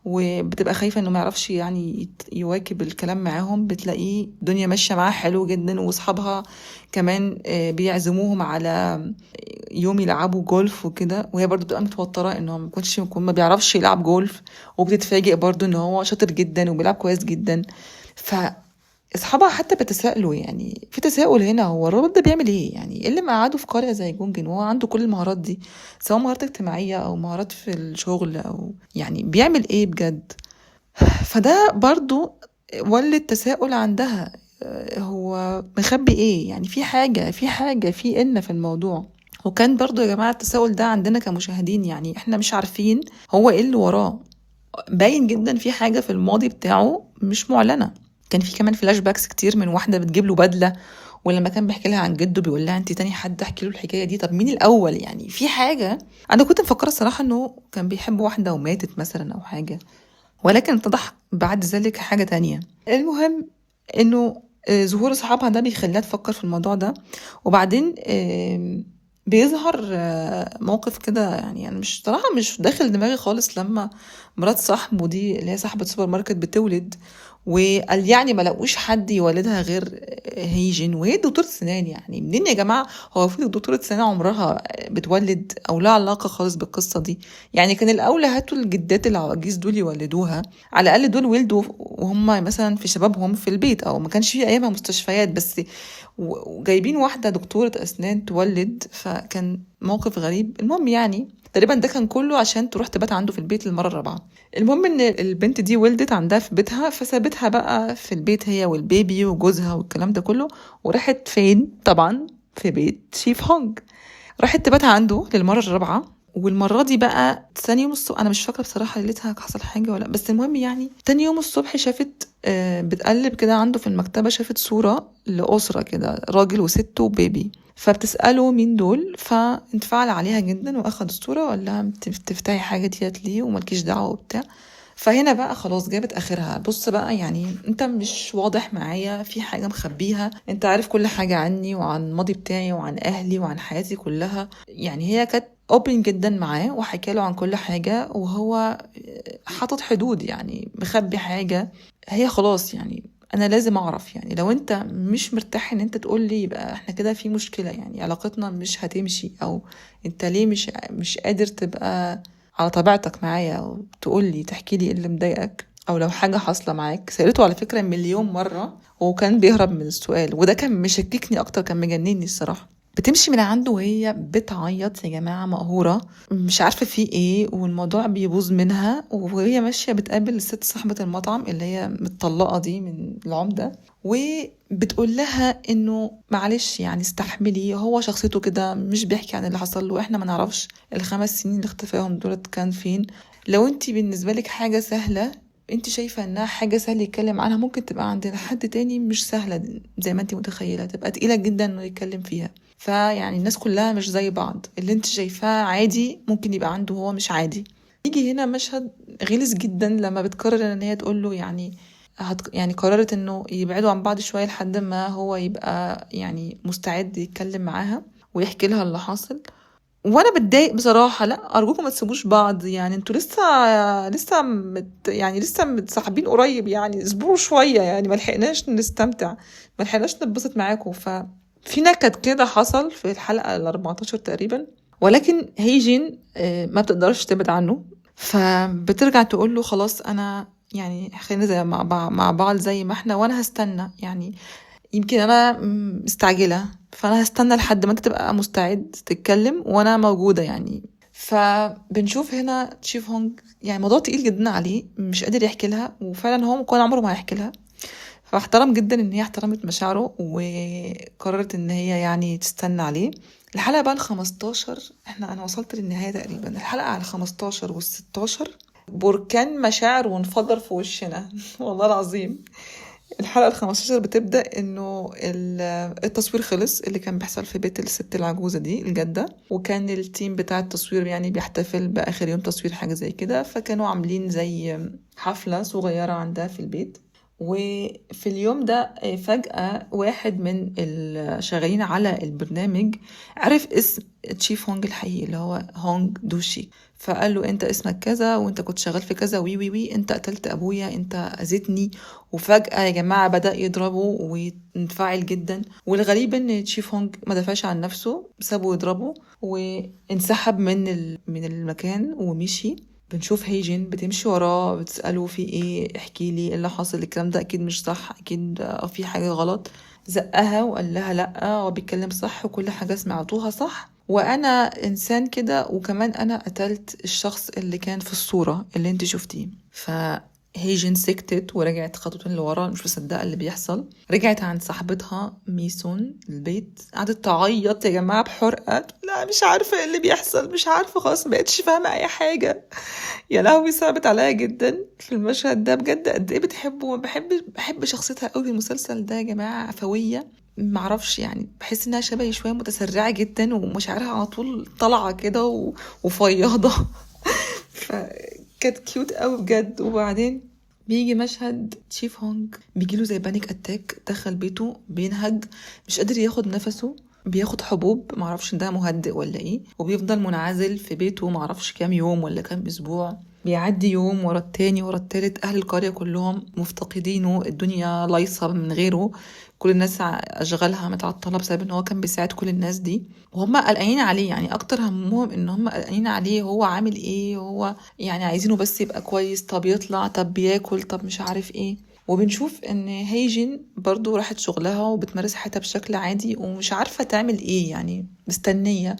وبتبقى خايفة انه ما يعرفش يعني يواكب الكلام معاهم. بتلاقيه الدنيا ماشية معاه حلو جدا، واصحابها كمان بيعزموهم على يوم يلعبوا جولف وكده، وهي برضو بتبقى متوترة انه ما يكونش ما بيعرفش يلعب جولف، وبتتفاجئ برضو ان هو شاطر جدا وبيلعب كويس جدا. ف اصحابها حتى بيتساءلوا، يعني في تساؤل هنا، هو الراجل ده بيعمل ايه؟ يعني ايه اللي مقعده في قرية زي جونجن وهو عنده كل المهارات دي، سواء مهارات اجتماعية او مهارات في الشغل، او يعني بيعمل ايه بجد؟ فده برضو ولد تساؤل عندها، هو مخبي ايه؟ يعني في حاجة، في حاجة، في إن في الموضوع. وكان برضو يا جماعة التساؤل ده عندنا كمشاهدين، يعني احنا مش عارفين هو ايه اللي وراه، باين جدا في حاجة في الماضي بتاعه مش معلنة. كان في كمان flashbacks كتير من واحدة بتجيب له بدلة، ولما كان بيحكي لها عن جده بيقول لها انت تاني حد احكي له الحكاية دي، طب مين الأول؟ يعني في حاجة. أنا كنت مفكرة الصراحة انه كان بيحب واحدة وماتت مثلا أو حاجة، ولكن اتضح بعد ذلك حاجة تانية. المهم انه ظهور اصحابها ده بيخليها تفكر في الموضوع ده. وبعدين بيظهر موقف كده، يعني انا مش صراحة مش داخل دماغي خالص، لما مرات صاحبه دي اللي هي صاحبه سوبر ماركت بتولد، وقال يعني ما لقوش حد يولدها غير هيجين، وهي دكتورة سنان. يعني منين يا جماعة هو في دكتورة سنان عمرها بتولد او لا علاقة خالص بالقصة دي؟ يعني كان الاولى هاتوا الجدات العواجيز دول يولدوها، على الاقل دول ولدوا وهم مثلا في شبابهم في البيت، او ما كانش في ايامها مستشفيات، بس وجايبين واحدة دكتورة اسنان تولد، فكان موقف غريب. المهم يعني تقريبا ده كان كله عشان تروح تبات عنده في البيت للمرة الرابعة. المهم ان البنت دي ولدت عندها في بيتها، فسابتها بقى في البيت هي والبيبي وجوزها والكلام ده كله، وراحت فين؟ طبعا في بيت شيف هونج. راحت تبات عنده للمرة الرابعة، والمرة دي بقى ثاني يوم الصبح، انا مش فاكره بصراحة ليلتها حصل حاجة ولا، بس المهم يعني تاني يوم الصبح شافت بتقلب كده عنده في المكتبة، شافت صوره لاسرة كده، راجل وست وبيبي، فبتساله مين دول، فانفعل عليها جدا واخد الصورة وقال لها تفتحي حاجة ديت ليه ومالكيش دعوه وبتاع. فهنا بقى خلاص جابت اخرها، بص بقى يعني انت مش واضح معايا، في حاجة مخبيها، انت عارف كل حاجة عني وعن الماضي بتاعي وعن اهلي وعن حياتي كلها. يعني هي كانت open جدا معاه وحكى له عن كل حاجة، وهو حاطط حدود، يعني مخبي حاجة. هي خلاص يعني انا لازم اعرف، يعني لو انت مش مرتاح ان انت تقول لي يبقى احنا كده في مشكلة، يعني علاقتنا مش هتمشي، او انت ليه مش قادر تبقى على طبيعتك معايا وتقول لي تحكي لي ايه اللي مضايقك، او لو حاجة حاصله معاك. سالته على فكرة مليون مرة وكان بيهرب من السؤال، وده كان مشككني اكتر، كان مجنني الصراحة. بتمشي من عنده وهي بتعيط يا جماعة، مقهورة مش عارفة في ايه، والموضوع بيبوظ منها. وهي ماشية بتقابل الست صاحبة المطعم اللي هي متطلقة دي من العمدة، وبتقول لها انه معلش يعني استحملي، هو شخصيته كده، مش بيحكي عن اللي حصل له، احنا ما نعرفش ال5 سنين اللي اختفاهم دولت كان فين. لو انتي بالنسبة لك حاجة سهلة، انت شايفة انها حاجة سهلة يتكلم عنها، ممكن تبقى عند حد تاني مش سهلة زي ما انت متخيلة، تبقى تقيلة جدا انه يتكلم فيها. فيعني الناس كلها مش زي بعض، اللي انت شايفاه عادي ممكن يبقى عنده هو مش عادي. يجي هنا مشهد غلس جدا لما بتقرر ان هي تقول له يعني يعني قررت انه يبعدوا عن بعض شوية لحد ما هو يبقى يعني مستعد يتكلم معاها ويحكي لها اللي حاصل. وانا بتضايق بصراحة، لا ارجوكم ما تسيبوش بعض، يعني انتوا لسه يعني لسه متصاحبين قريب، يعني اصبروا شوية، يعني ما لحقناش نستمتع، ما لحقناش نتبسط معاكم. ففي نكد كده حصل في الحلقة 14 تقريبا، ولكن هيجين ما بتقدرش تبعد عنه، فبترجع تقول له خلاص انا يعني خلينا زي مع بعض زي ما احنا، وانا هستنى، يعني يمكن انا مستعجلة فانا هستنى لحد ما انت تبقى مستعد تتكلم وانا موجودة يعني. فبنشوف هنا تشيف هونج يعني موضوع تقيل جدا عليه، مش قادر يحكي لها، وفعلا هو كان عمره ما هيحكي لها. فاحترم جدا ان هي احترمت مشاعره وقررت ان هي يعني تستنى عليه. الحلقة بقى 15، انا وصلت للنهاية تقريبا. الحلقة على 15 وال16 بركان مشاعر وانفجر في وشنا والله العظيم. الحلقة 15 بتبدأ انه التصوير خلص اللي كان بيحصل في بيت الست العجوزة دي الجدة، وكان ال team بتاع التصوير يعني بيحتفل بآخر يوم تصوير حاجة زي كده، فكانوا عاملين زي حفلة صغيرة عندها في البيت. وفي اليوم ده فجأة واحد من الشغالين على البرنامج عرف اسم تشيف هونج الحقيقي اللي هو هونج دوشي، فقال له انت اسمك كذا وانت كنت شغال في كذا وي وي وي، انت قتلت ابويا، انت اذيتني. وفجأة يا جماعة بدأ يضربه وينفعل جدا. والغريب ان تشيف هونج ما دافعش عن نفسه، سابه يضربه وانسحب من المكان ومشي. بنشوف هيجين بتمشي وراه بتسأله في ايه، احكي لي اللي حصل، الكلام ده اكيد مش صح، اكيد في حاجة غلط. زقها وقال لها لا هو بيتكلم صح وكل حاجة سمعتوها صح، وانا انسان كده، وكمان انا قتلت الشخص اللي كان في الصورة اللي انت شفتيه. فهيجين سكتت ورجعت خطوتين لورا مش مصدقة اللي بيحصل. رجعت عند صاحبتها ميسون البيت، قعدت تعيط يا جماعة بحرقة، لا مش عارفة ايه اللي بيحصل، مش عارفة خلاص ما بقتش فاهمة اي حاجة. يا لهوي صعبت عليا جدا في المشهد ده بجد، قد ايه بتحبه، بحب شخصيتها قوي في المسلسل ده يا جماعة، عفوية معرفش يعني، بحس انها شبهي شوية، متسرعة جدا ومشاعرها على طول طالعة كده وفياضة فكانت cute قوي بجد. وبعدين بيجي مشهد تشيف هونج بيجيله زي panic attack، دخل بيته بينهج مش قادر ياخد نفسه، بياخد حبوب معرفش ده مهدئ ولا ايه، وبيفضل منعزل في بيته معرفش كام يوم ولا كام اسبوع. بيعدي يوم ورا التاني ورا التالت، اهل القرية كلهم مفتقدينه، الدنيا لايصة من غيره، كل الناس اشغالها متعطلة بسبب ان هو كان بيساعد كل الناس دي، وهم قلقانين عليه. يعني اكتر همهم ان هم قلقانين عليه، هو عامل ايه، هو يعني عايزينه بس يبقى كويس، طب يطلع، طب بياكل، طب مش عارف ايه. وبنشوف ان هيجين برضو راحت شغلها وبتمارس حياتها بشكل عادي ومش عارفة تعمل ايه، يعني مستنية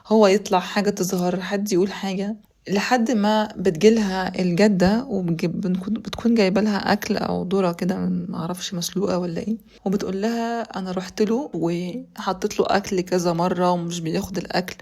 هو يطلع، حاجة تظهر، حد يقول حاجة، لحد ما بتجيلها الجدة وبتكون جايبة لها أكل أو ذرة كده معرفش مسلوقة ولا إيه، وبتقول لها أنا رحت له وحطيت له أكل كذا مرة ومش بياخد الأكل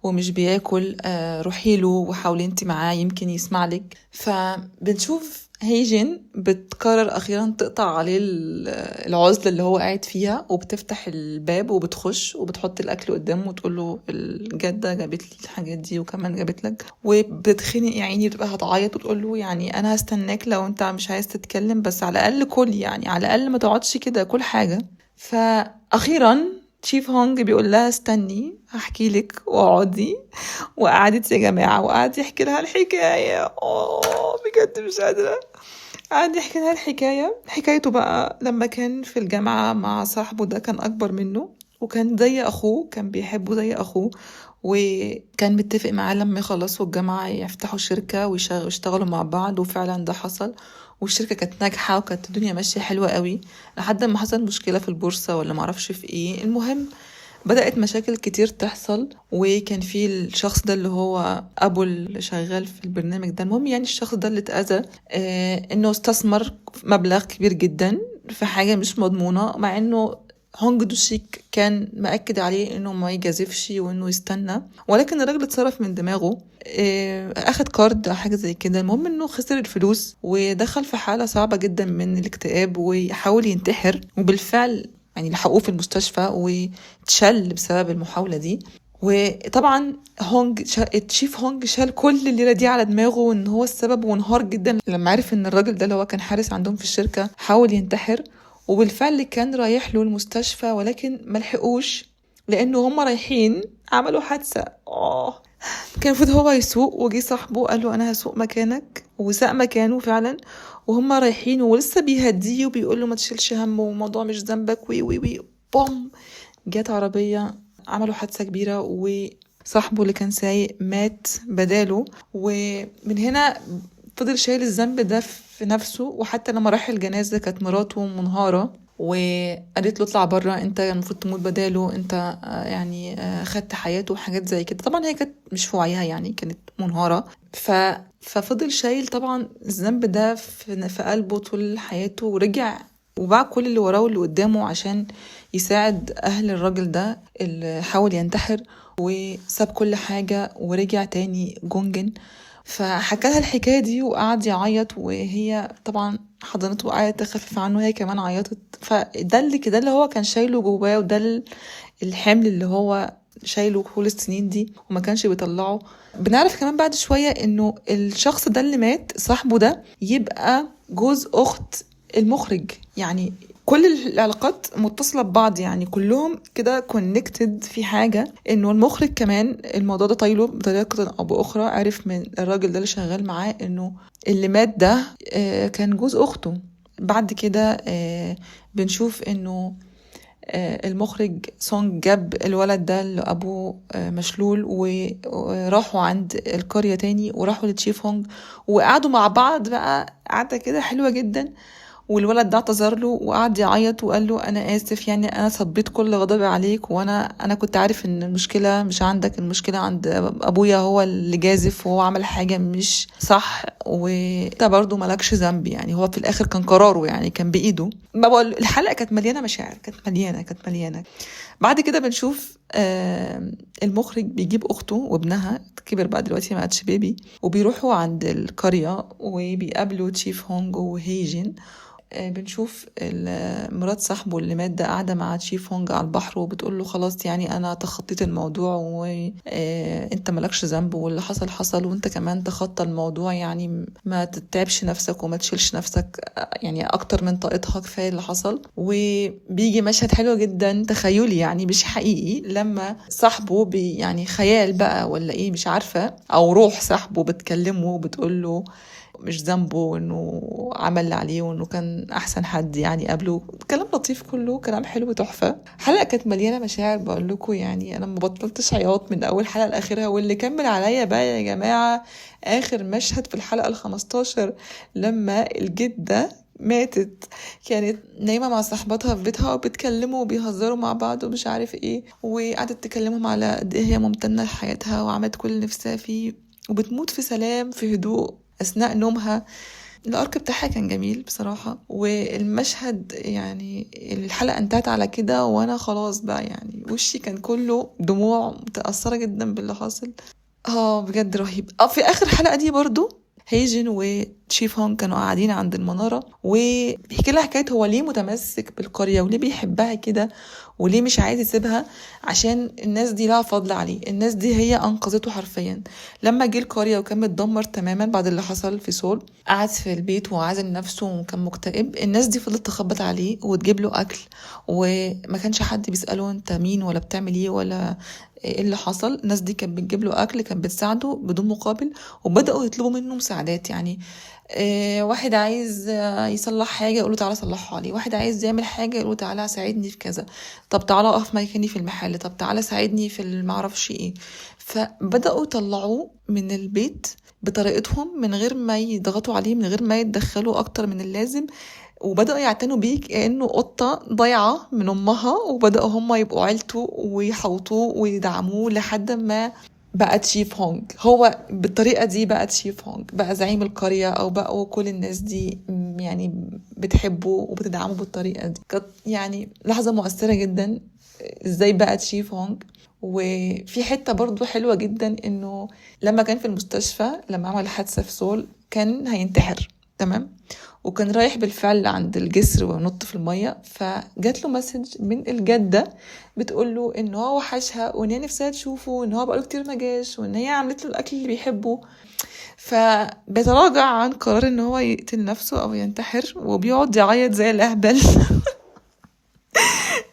ومش بياكل، روحي له وحاولي انت معاه يمكن يسمع لك. فبنشوف هيجين بتقرر أخيرا تقطع عليه العزلة اللي هو قاعد فيها، وبتفتح الباب وبتخش وبتحط الأكل قدامه وتقول له الجدة جابت لي الحاجات دي وكمان جابت لك، وبتتخنق يا عيني، بتبقى هتعيط وتقول له يعني أنا هستناك لو أنت مش عايز تتكلم، بس على الأقل كل، يعني على الأقل ما تقعدش كده، كل حاجة. فأخيرا تشيف هونج بيقول لها استني هحكي لك واقعدي، وقعدت يا جماعة وقعد يحكي لها الحكاية. بجد مش قادرة. قعد يحكي لها الحكاية، حكايته بقى لما كان في الجامعة مع صاحبه ده، كان أكبر منه وكان زي أخوه، كان بيحبه زي أخوه، وكان متفق معاه لما يخلصوا الجامعة يفتحوا شركة ويشتغلوا مع بعض، وفعلا ده حصل، والشركة كانت ناجحة وكانت الدنيا ماشية حلوة قوي، لحد ما حصل مشكلة في البورصة ولا معرفش في ايه. المهم بدأت مشاكل كتير تحصل، وكان في الشخص ده اللي هو أبو اللي شغال في البرنامج ده، المهم يعني الشخص ده اللي اتأذى، إنه استثمر مبلغ كبير جدا في حاجة مش مضمونة، مع إنه هونج دوشيك كان مأكد عليه إنه ما يجازفش وإنه يستنى، ولكن الراجل اتصرف من دماغه، أخد card أو حاجة زي كده. المهم إنه خسر الفلوس ودخل في حالة صعبة جدا من الاكتئاب وحاول ينتحر، وبالفعل يعني لحقوه في المستشفى واتشل بسبب المحاولة دي. وطبعا chief هونج شال كل الليلة دي على دماغه وإن هو السبب، وانهار جدا لما عرف إن الراجل ده اللي هو كان حارس عندهم في الشركة حاول ينتحر، وبالفعل كان رايح له المستشفى ولكن ملحقوش لأنه هم رايحين عملوا حادثة. كان المفروض هو يسوق، وجي صاحبه قال له أنا هسوق مكانك، وساق مكانه فعلا. وهم رايحين ولسه بيهديه وبيقول له ما تشيلش هم والموضوع مش ذنبك وي وي وي، بوم جت عربية عملوا حادثة كبيرة وصاحبه اللي كان سايق مات بداله. ومن هنا فضل شايل الذنب ده في نفسه، وحتى لما راح الجنازة كانت مراته منهارة وقالت له اطلع بره، انت المفروض تموت بداله، انت يعني خدت حياته وحاجات زي كده. طبعا هي كانت مش في وعيها يعني، كانت منهارة. ففضل شايل طبعا الذنب ده في قلبه طول حياته، ورجع وباع كل اللي وراه واللي قدامه عشان يساعد أهل الراجل ده اللي حاول ينتحر، وساب كل حاجة ورجع تاني جونجن. فحكى لها الحكاية دي وقعد يعيط، وهي طبعا حضنته وقعدت تخفف عنه، وهي كمان عيطت. فده اللي كده اللي هو كان شايله جواه، وده الحمل اللي هو شايله كل السنين دي وما كانش بيطلعه. بنعرف كمان بعد شوية انه الشخص ده اللي مات صاحبه ده يبقى جوز اخت المخرج، يعني كل العلاقات متصلة ببعض، يعني كلهم كده connected في حاجة. انه المخرج كمان الموضوع ده طايله بطريقة او باخرى، عرف من الراجل ده اللي شغال معاه انه اللي مات ده كان جوز اخته. بعد كده بنشوف انه المخرج سونج جاب الولد ده اللي ابوه مشلول، وراحوا عند القرية تاني وراحوا ل chief هونج وقعدوا مع بعض بقى قعدة كده حلوة جدا. والولد ده اعتذر له وقعد يعيط وقال له انا اسف، يعني انا صبيت كل غضبي عليك، وانا كنت عارف ان المشكلة مش عندك، المشكلة عند ابويا، هو اللي جازف وهو عمل حاجة مش صح، وانت برضو مالكش ذنب، يعني هو في الاخر كان قراره، يعني كان بايده. الحلقة كانت مليانة مشاعر، كانت مليانة. بعد كده بنشوف المخرج بيجيب اخته وابنها، كبر بقى دلوقتي ما عادش baby، وبيروحوا عند القرية وبيقابلوا chief هونج وهيجين. بنشوف مرات صاحبه اللي مات ده قاعدة مع chief هونج على البحر وبتقول له خلاص يعني أنا تخطيت الموضوع وانت مالكش ذنب، واللي حصل حصل، وانت كمان تخطى الموضوع، يعني ما تتعبش نفسك وما تشيلش نفسك يعني أكتر من طاقتها، كفاية اللي حصل. وبيجي مشهد حلو جدا تخيلي يعني مش حقيقي، لما صاحبه يعني خيال بقى ولا ايه مش عارفة، أو روح صاحبه بتكلمه وبتقول له مش ذنبه وانه عمل اللي عليه وانه كان احسن حد يعني قبله. كلام لطيف كله، كلام حلو تحفة. حلقة كانت مليانة مشاعر بقول لكم، يعني انا ما بطلتش عياط من اول حلقة لاخرها. واللي كمل عليا بقى يا جماعة اخر مشهد في الحلقة 15 لما الجدة ماتت، كانت نايمة مع صاحبتها في بيتها وبتكلموا وبيهزروا مع بعض ومش عارف ايه، وقعدت تكلمهم على قد ايه هي ممتنة لحياتها وعملت كل نفسها فيه، وبتموت في سلام في هدوء أثناء نومها. الأرك بتاعها كان جميل بصراحة، والمشهد يعني الحلقة انتهت على كده وأنا خلاص بقى يعني وشي كان كله دموع، متأثرة جدا باللي حاصل. بجد رهيب. في آخر حلقة دي برضو هيجن و chief هونج كانوا قاعدين عند المنارة وبيحكي لها حكاية هو ليه متمسك بالقرية وليه بيحبها كده وليه مش عايز يسيبها، عشان الناس دي لها فضل عليه، الناس دي هي أنقذته حرفيا. لما جه القرية وكان متدمر تماما بعد اللي حصل في سول، قعد في البيت وعزل نفسه وكان مكتئب، الناس دي فضلت تخبط عليه وتجيب له أكل، وما كانش حد بيسأله انت مين ولا بتعمل ايه ولا ايه اللي حصل. الناس دي كانت بتجيب له أكل، كانت بتساعده بدون مقابل، وبدأوا يطلبوا منه مساعدات. يعني واحد عايز يصلح حاجة يقوله تعالى صلحها لي، واحد عايز يعمل حاجة يقوله تعالى ساعدني في كذا، طب تعالى اقف مكاني في المحل، طب تعالى ساعدني في المعرفش ايه. فبدأوا يطلعوه من البيت بطريقتهم من غير ما يضغطوا عليه، من غير ما يتدخلوا أكتر من اللازم، وبدأوا يعتنوا بيه كأنه قطة ضايعة من أمها، وبدأوا هم يبقوا عيلته ويحوطوه ويدعموه لحد ما بقى تشيف هونج. هو بالطريقة دي بقى تشيف هونج، بقى زعيم القرية، أو بقوا كل الناس دي يعني بتحبه وبتدعمه بالطريقة دي. كانت يعني لحظة مؤثرة جدا ازاي بقى تشيف هونج. وفي حتة برضو حلوة جدا، انه لما كان في المستشفى لما عمل حادثة في سول كان هينتحر، تمام، وكان رايح بالفعل عند الجسر ونط في المية، فجات له message من الجدة بتقول له ان هو وحشها وان هي نفسها تشوفه وان هو بقاله كتير ما جاش وان هي عملت له الاكل اللي بيحبه. فبيتراجع عن قرار ان هو يقتل نفسه او ينتحر، وبيقعد يعيط زي الاهبل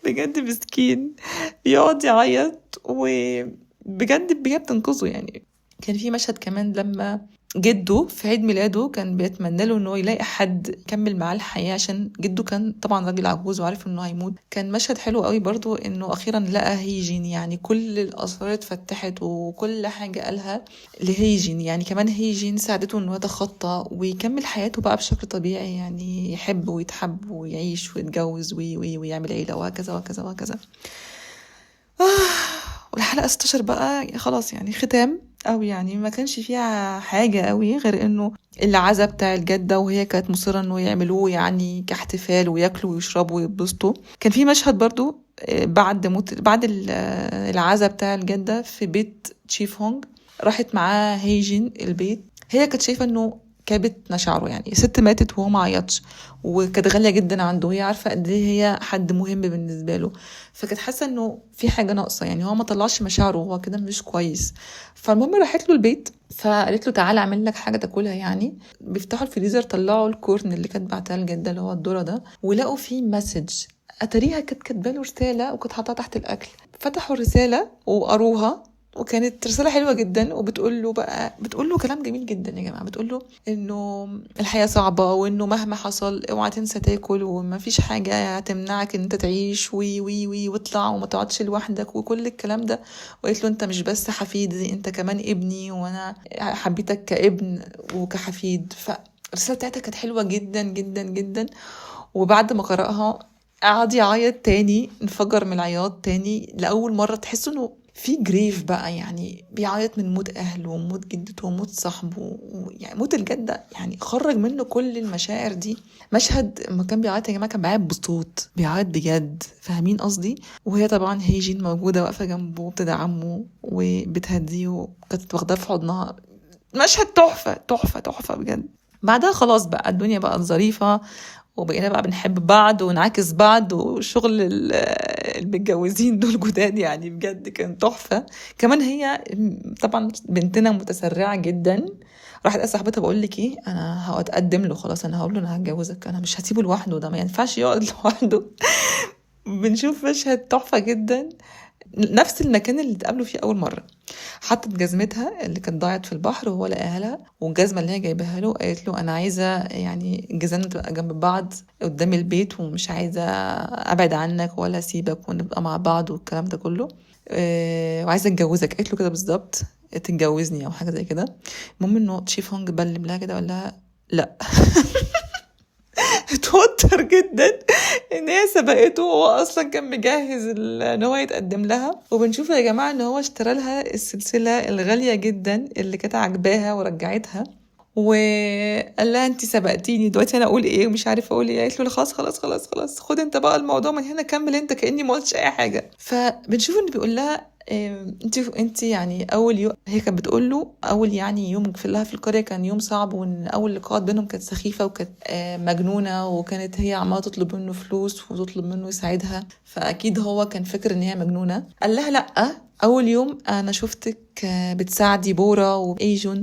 بجد مسكين، بيقعد يعيط وبجد بتنقذه يعني. كان في مشهد كمان لما جده في عيد ميلاده كان بيتمنى له انه يلاقي حد يكمل معاه الحياة، عشان جده كان طبعا راجل عجوز وعارف انه هيموت. كان مشهد حلو قوي برضو انه اخيرا لقى هيجين، يعني كل الاسرار اتفتحت وكل حاجة قالها لهيجين، يعني كمان هيجين ساعدته انه يتخطى ويكمل حياته بقى بشكل طبيعي، يعني يحب ويتحب ويعيش ويتجوز ويعمل عيلة وهكذا وهكذا وهكذا. والحلقة 16 بقى خلاص يعني ختام، أو يعني ما كانش فيها حاجة قوي غير إنه العزا بتاع الجدة، وهي كانت مصرة إنه يعملوه يعني كاحتفال وياكلوا ويشربوا ويتبسطوا. كان في مشهد برضو بعد العزا بتاع الجدة في بيت تشيف هونج، راحت معاه هيجين البيت. هي كانت شايفة إنه كابت مشاعره، يعني ست ماتت وهو ما عيطش، وكانت غالية جدا عنده، وهي عارفة قد ايه هي حد مهم بالنسبة له، فكانت حاسة انه في حاجة ناقصة، يعني هو ما طلعش مشاعره، هو كده مش كويس. فالمهم راحت له البيت فقالت له تعالى اعمل لك حاجة تاكلها، يعني بيفتحوا الفريزر طلعوا ال corn اللي كانت بعتها الجدة اللي هو الذرة ده، ولقوا فيه message اتاريها كانت كاتبه له رسالة وكانت حاطاها تحت الاكل. فتحوا الرسالة وقروها، وكانت رسالة حلوة جدا، وبتقول له بقى، بتقول له كلام جميل جدا يا جماعة، بتقول له انه الحياة صعبة، وانه مهما حصل اوعى تنسى تاكل، وما فيش حاجة هتمنعك ان انت تعيش، وي وي وي واطلع وما تقعدش لوحدك وكل الكلام ده. وقالت له انت مش بس حفيدي، انت كمان ابني، وانا حبيتك كابن وكحفيد. فالرسالة بتاعتها كانت حلوة جدا جدا جدا. وبعد ما قرأها قعد يعيط تاني، انفجر من العياط تاني لأول مرة. تحس انه في grief بقى، يعني بيعيط من موت أهله وموت جدته وموت صاحبه، يعني موت الجدة، يعني خرج منه كل المشاعر دي. مشهد ما كان بيعيط يا جماعة كان بيعيط بصوت، بيعيط بجد، فاهمين قصدي؟ وهي طبعا هيجين موجودة واقفة جنبه بتدعمه وبتهديه، وكانت واخداه في حضنها. مشهد تحفة تحفة تحفة بجد. بعدها خلاص بقى الدنيا بقت ظريفة، وبقينا بقى بنحب بعض ونعاكس بعض، وشغل المتجوزين دول جداد يعني بجد كان تحفة. كمان هي طبعا بنتنا متسرعة جدا، راحت قالت صاحبتها بقول لك ايه، انا هتقدم له خلاص، انا هقول له انا هتجوزك، انا مش هسيبه لوحده، ده ما ينفعش يقعد لوحده. بنشوف مشهد تحفة جدا، نفس المكان اللي اتقابلوا فيه اول مرة، حطت جزمتها اللي كانت ضاعت في البحر وهو لقاها لها، والجزمه اللي هي جايباها له قالت له انا عايزه يعني الجزمة تبقى جنب بعض قدام البيت، ومش عايزه ابعد عنك ولا اسيبك، ونبقى مع بعض والكلام ده كله، وعايزه اتجوزك. قالت له كده بالظبط، تتجوزني او حاجة زي كده. المهم انه تشيف هونج بلم لها كده وقال لها لا. اتوتر جدا ان هي سبقته، وهو اصلا كان مجهز ان هو يتقدم لها. وبنشوف يا جماعة ان هو اشترى لها السلسلة الغالية جدا اللي كانت عجباها ورجعتها، وقال لها انت سبقتيني دلوقتي انا اقول ايه ومش عارفه اقول ايه. قالت له خلاص خلاص خلاص خلاص، خد انت بقى الموضوع من هنا، كمل انت كاني ما قلتش اي حاجة. فبنشوف ان بيقول لها انت يعني اول يوم، هي كانت بتقول له اول يعني يوم في لها في القرية كان يوم صعب، وان اول لقاءات بينهم كانت سخيفة وكانت مجنونة، وكانت هي عماله تطلب منه فلوس وتطلب منه يساعدها، فاكيد هو كان فاكر ان هي مجنونة. قال لها لا، اول يوم انا شفتك بتساعدي بورا وايجون،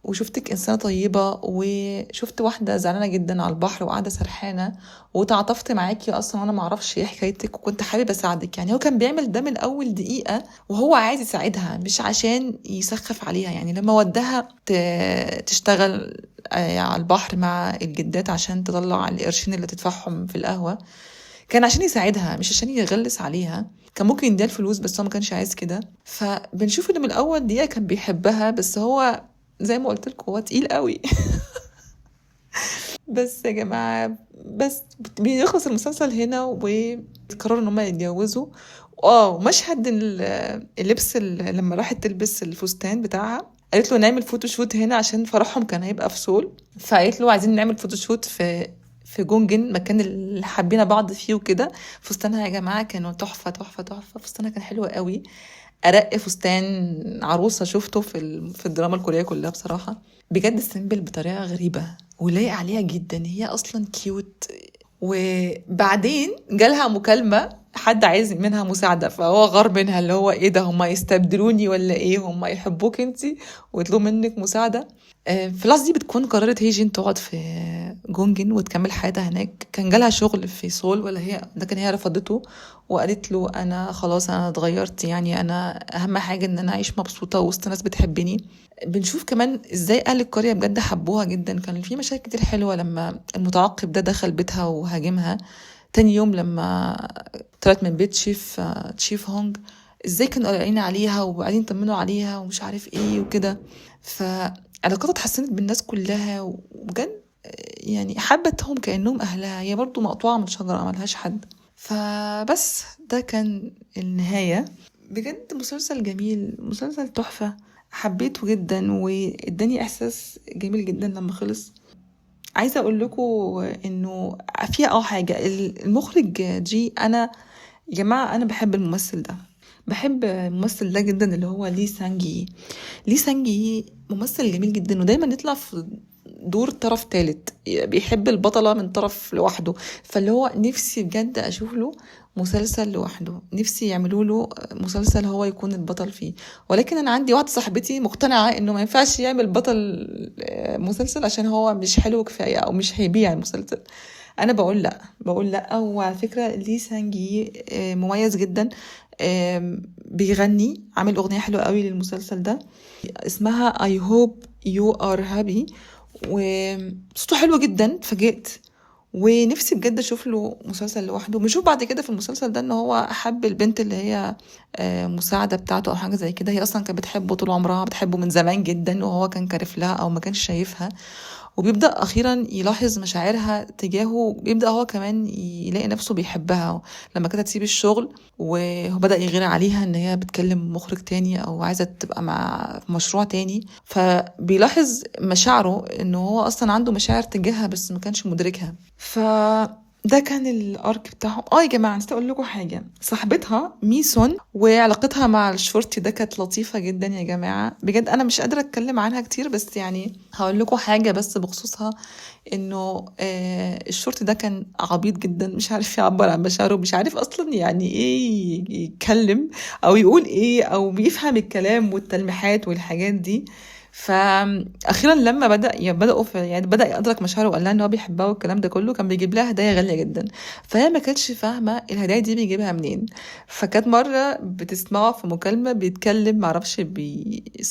وشفتك إنسانة طيبة، وشفت واحدة زعلانة جدا على البحر وقاعدة سرحانة، وتعاطفت معاكي أصلا وأنا معرفش إيه حكايتك، وكنت حابب أساعدك. يعني هو كان بيعمل ده من أول دقيقة وهو عايز يساعدها، مش عشان يسخف عليها. يعني لما ودها تشتغل على البحر مع الجدات عشان تطلع القرشين اللي تدفعهم في القهوة، كان عشان يساعدها مش عشان يغلس عليها. كان ممكن يديها الفلوس بس هو ما كانش عايز كده. فبنشوف انه من الاول دقيقة كان بيحبها، بس هو زي ما قلت لكم هو تقيل قوي. بس يا جماعة، بس بيخلص المسلسل هنا وقرروا ان هم يتجوزوا. مشهد اللبس لما راحت تلبس الفستان بتاعها قالت له نعمل photoshoot هنا عشان فرحهم كان هيبقى في سول، فقالت له عايزين نعمل photoshoot في جونجن، مكان اللي حبينا بعض فيه وكده. فستانها يا جماعة كانوا تحفة تحفة تحفة، فستانها كان حلو قوي، أرق فستان عروسة شفته في الدراما الكورية كلها بصراحة. بجد simple بطريقة غريبة ولايق عليها جدا، هي أصلا cute. وبعدين جالها مكالمة حد عايز منها مساعدة، فهو غار منها، اللي هو ايه ده، هما يستبدلوني ولا ايه، هما يحبوك انتي ويطلبوا منك مساعدة. في اللحظة دي بتكون قررت هيجين تقعد في جونجن وتكمل حياتها هناك. كان جالها شغل في سول ولا هي، لكن هي رفضته وقالت له انا خلاص انا اتغيرت، يعني انا اهم حاجة ان انا اعيش مبسوطة وسط ناس بتحبني. بنشوف كمان ازاي اهل القرية بجد حبوها جدا. كان في مشاهد كتير حلوة لما المتعقب ده دخل بيتها وهاجمها تاني يوم لما طلعت من بيت chief هونج، ازاي كانوا قلقانين عليها وبعدين طمنوا عليها ومش عارف ايه وكده. فعلاقتها اتحسنت بالناس كلها، وبجد يعني حبتهم كأنهم أهلها. هي برضو مقطوعة من شجرة ملهاش حد. فبس ده كان النهاية. بجد مسلسل جميل، مسلسل تحفة، حبيته جدا واداني إحساس جميل جدا لما خلص. عايزة أقول لكم إنه فيها حاجة، المخرج جي، أنا يا جماعة أنا بحب الممثل ده، بحب الممثل ده جدا اللي هو لي سانجي. لي سانجي ممثل جميل جدا، ودايما يطلع في دور طرف ثالث، بيحب البطلة من طرف لوحده. فاللي هو نفسي بجد أشوف له مسلسل لوحده، نفسي يعملوا له مسلسل هو يكون البطل فيه. ولكن أنا عندي واحدة صاحبتي مقتنعة إنه ما ينفعش يعمل بطل مسلسل عشان هو مش حلو كفاية أو مش هيبيع المسلسل. أنا بقول لأ، بقول لأ. وعلى فكرة لي سانجي مميز جدا، بيغني، عامل أغنية حلوة قوي للمسلسل ده اسمها I hope you are happy، وصوته حلو جدا، اتفاجئت. ونفسي بجد اشوف له مسلسل لوحده. بنشوف بعد كده في المسلسل ده ان هو حب البنت اللي هي مساعدة بتاعته او حاجة زي كده. هي اصلا كانت بتحبه طول عمرها، بتحبه من زمان جدا، وهو كان كارف لها او ما كانش شايفها. وبيبدأ أخيرا يلاحظ مشاعرها تجاهه، بيبدأ هو كمان يلاقي نفسه بيحبها. لما كانت تسيب الشغل وهو بدأ يغير عليها إن هي بتكلم مخرج تاني أو عايزة تبقى مع مشروع تاني، فبيلاحظ مشاعره إنه هو أصلا عنده مشاعر تجاهها بس ما كانش مدركها. فده كان الارك بتاعهم. يا جماعة نسيت اقول لكم حاجة، صاحبتها ميسون وعلاقتها مع الشرطي ده كانت لطيفة جدا يا جماعة بجد. انا مش قادرة اتكلم عنها كتير، بس يعني هقول لكم حاجة بس بخصوصها، انه الشرطي ده كان عبيط جدا، مش عارف يعبر عن مشاعره، مش عارف اصلا يعني ايه يتكلم او يقول ايه او بيفهم الكلام والتلميحات والحاجات دي. فاخيرا لما بدا يدرك مشاعره وقال لها ان هو بيحبها والكلام ده كله، كان بيجيب لها هدايا غالية جدا، فهي ما كانتش فاهمه الهدايا دي بيجيبها منين. فكانت مرة بتسمعه في مكالمة بيتكلم، معرفش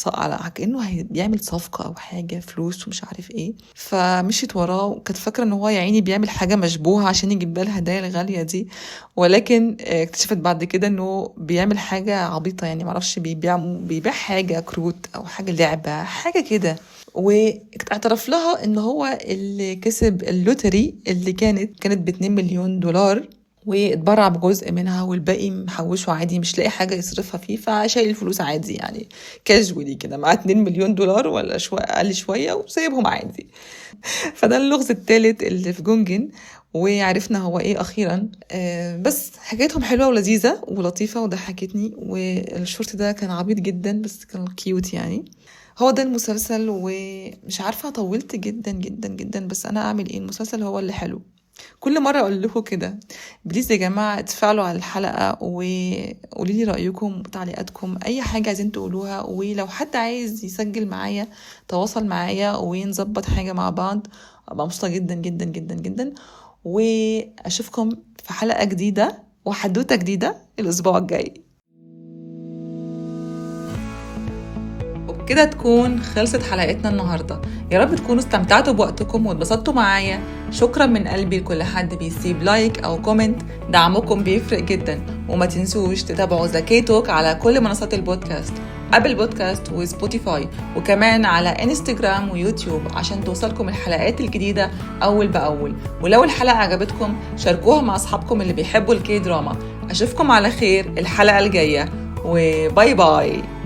على كانه بيعمل صفقة او حاجة فلوس ومش عارف ايه، فمشيت وراه وكانت فاكره ان هو يا عيني بيعمل حاجة مشبوهة عشان يجيب لها الهدايا الغالية دي، ولكن اكتشفت بعد كده انه بيعمل حاجة عبيطه، يعني معرفش بيبيع حاجة كروت او حاجة لعبه حاجة كده. واعترف لها ان هو اللي كسب ال lottery اللي كانت ب2 مليون دولار، واتبرع بجزء منها والباقي محوشه عادي، مش لاقي حاجة يصرفها فيه، فشايل الفلوس عادي يعني casually كده، معاه 2 مليون دولار ولا شوية اقل شوية وسايبهم عادي. فده اللغز الثالث اللي في جونجن، وعرفنا هو ايه اخيرا. بس حكايتهم حلوة ولذيذه ولطيفة وضحكتني، والشرطي ده كان عبيط جدا بس كان cute يعني. هو ده المسلسل، ومش عارفة طولت جدا جدا جدا، بس أنا أعمل إيه، المسلسل هو اللي حلو. كل مرة أقول لكم كده، please يا جماعة اتفاعلوا على الحلقة وقولي لي رأيكم وتعليقاتكم، أي حاجة عايزين تقولوها. ولو حد عايز يسجل معايا تواصل معايا ونظبط حاجة مع بعض، أبقى مبسوطة جدا جدا جدا جدا. وأشوفكم في حلقة جديدة وحدوتة جديدة الأسبوع الجاي. كده تكون خلصت حلقتنا النهاردة. يا رب تكونوا استمتعتوا بوقتكم واتبسطتوا معايا. شكرا من قلبي لكل حد بيسيب like أو comment، دعمكم بيفرق جدا. وما تنسوش تتابعوا The K Talk على كل منصات البودكاست، Apple Podcast و Spotify، وكمان على انستجرام ويوتيوب عشان توصلكم الحلقات الجديدة أول بأول. ولو الحلقة عجبتكم شاركوها مع أصحابكم اللي بيحبوا ال K-drama. أشوفكم على خير الحلقة الجاية، و bye bye.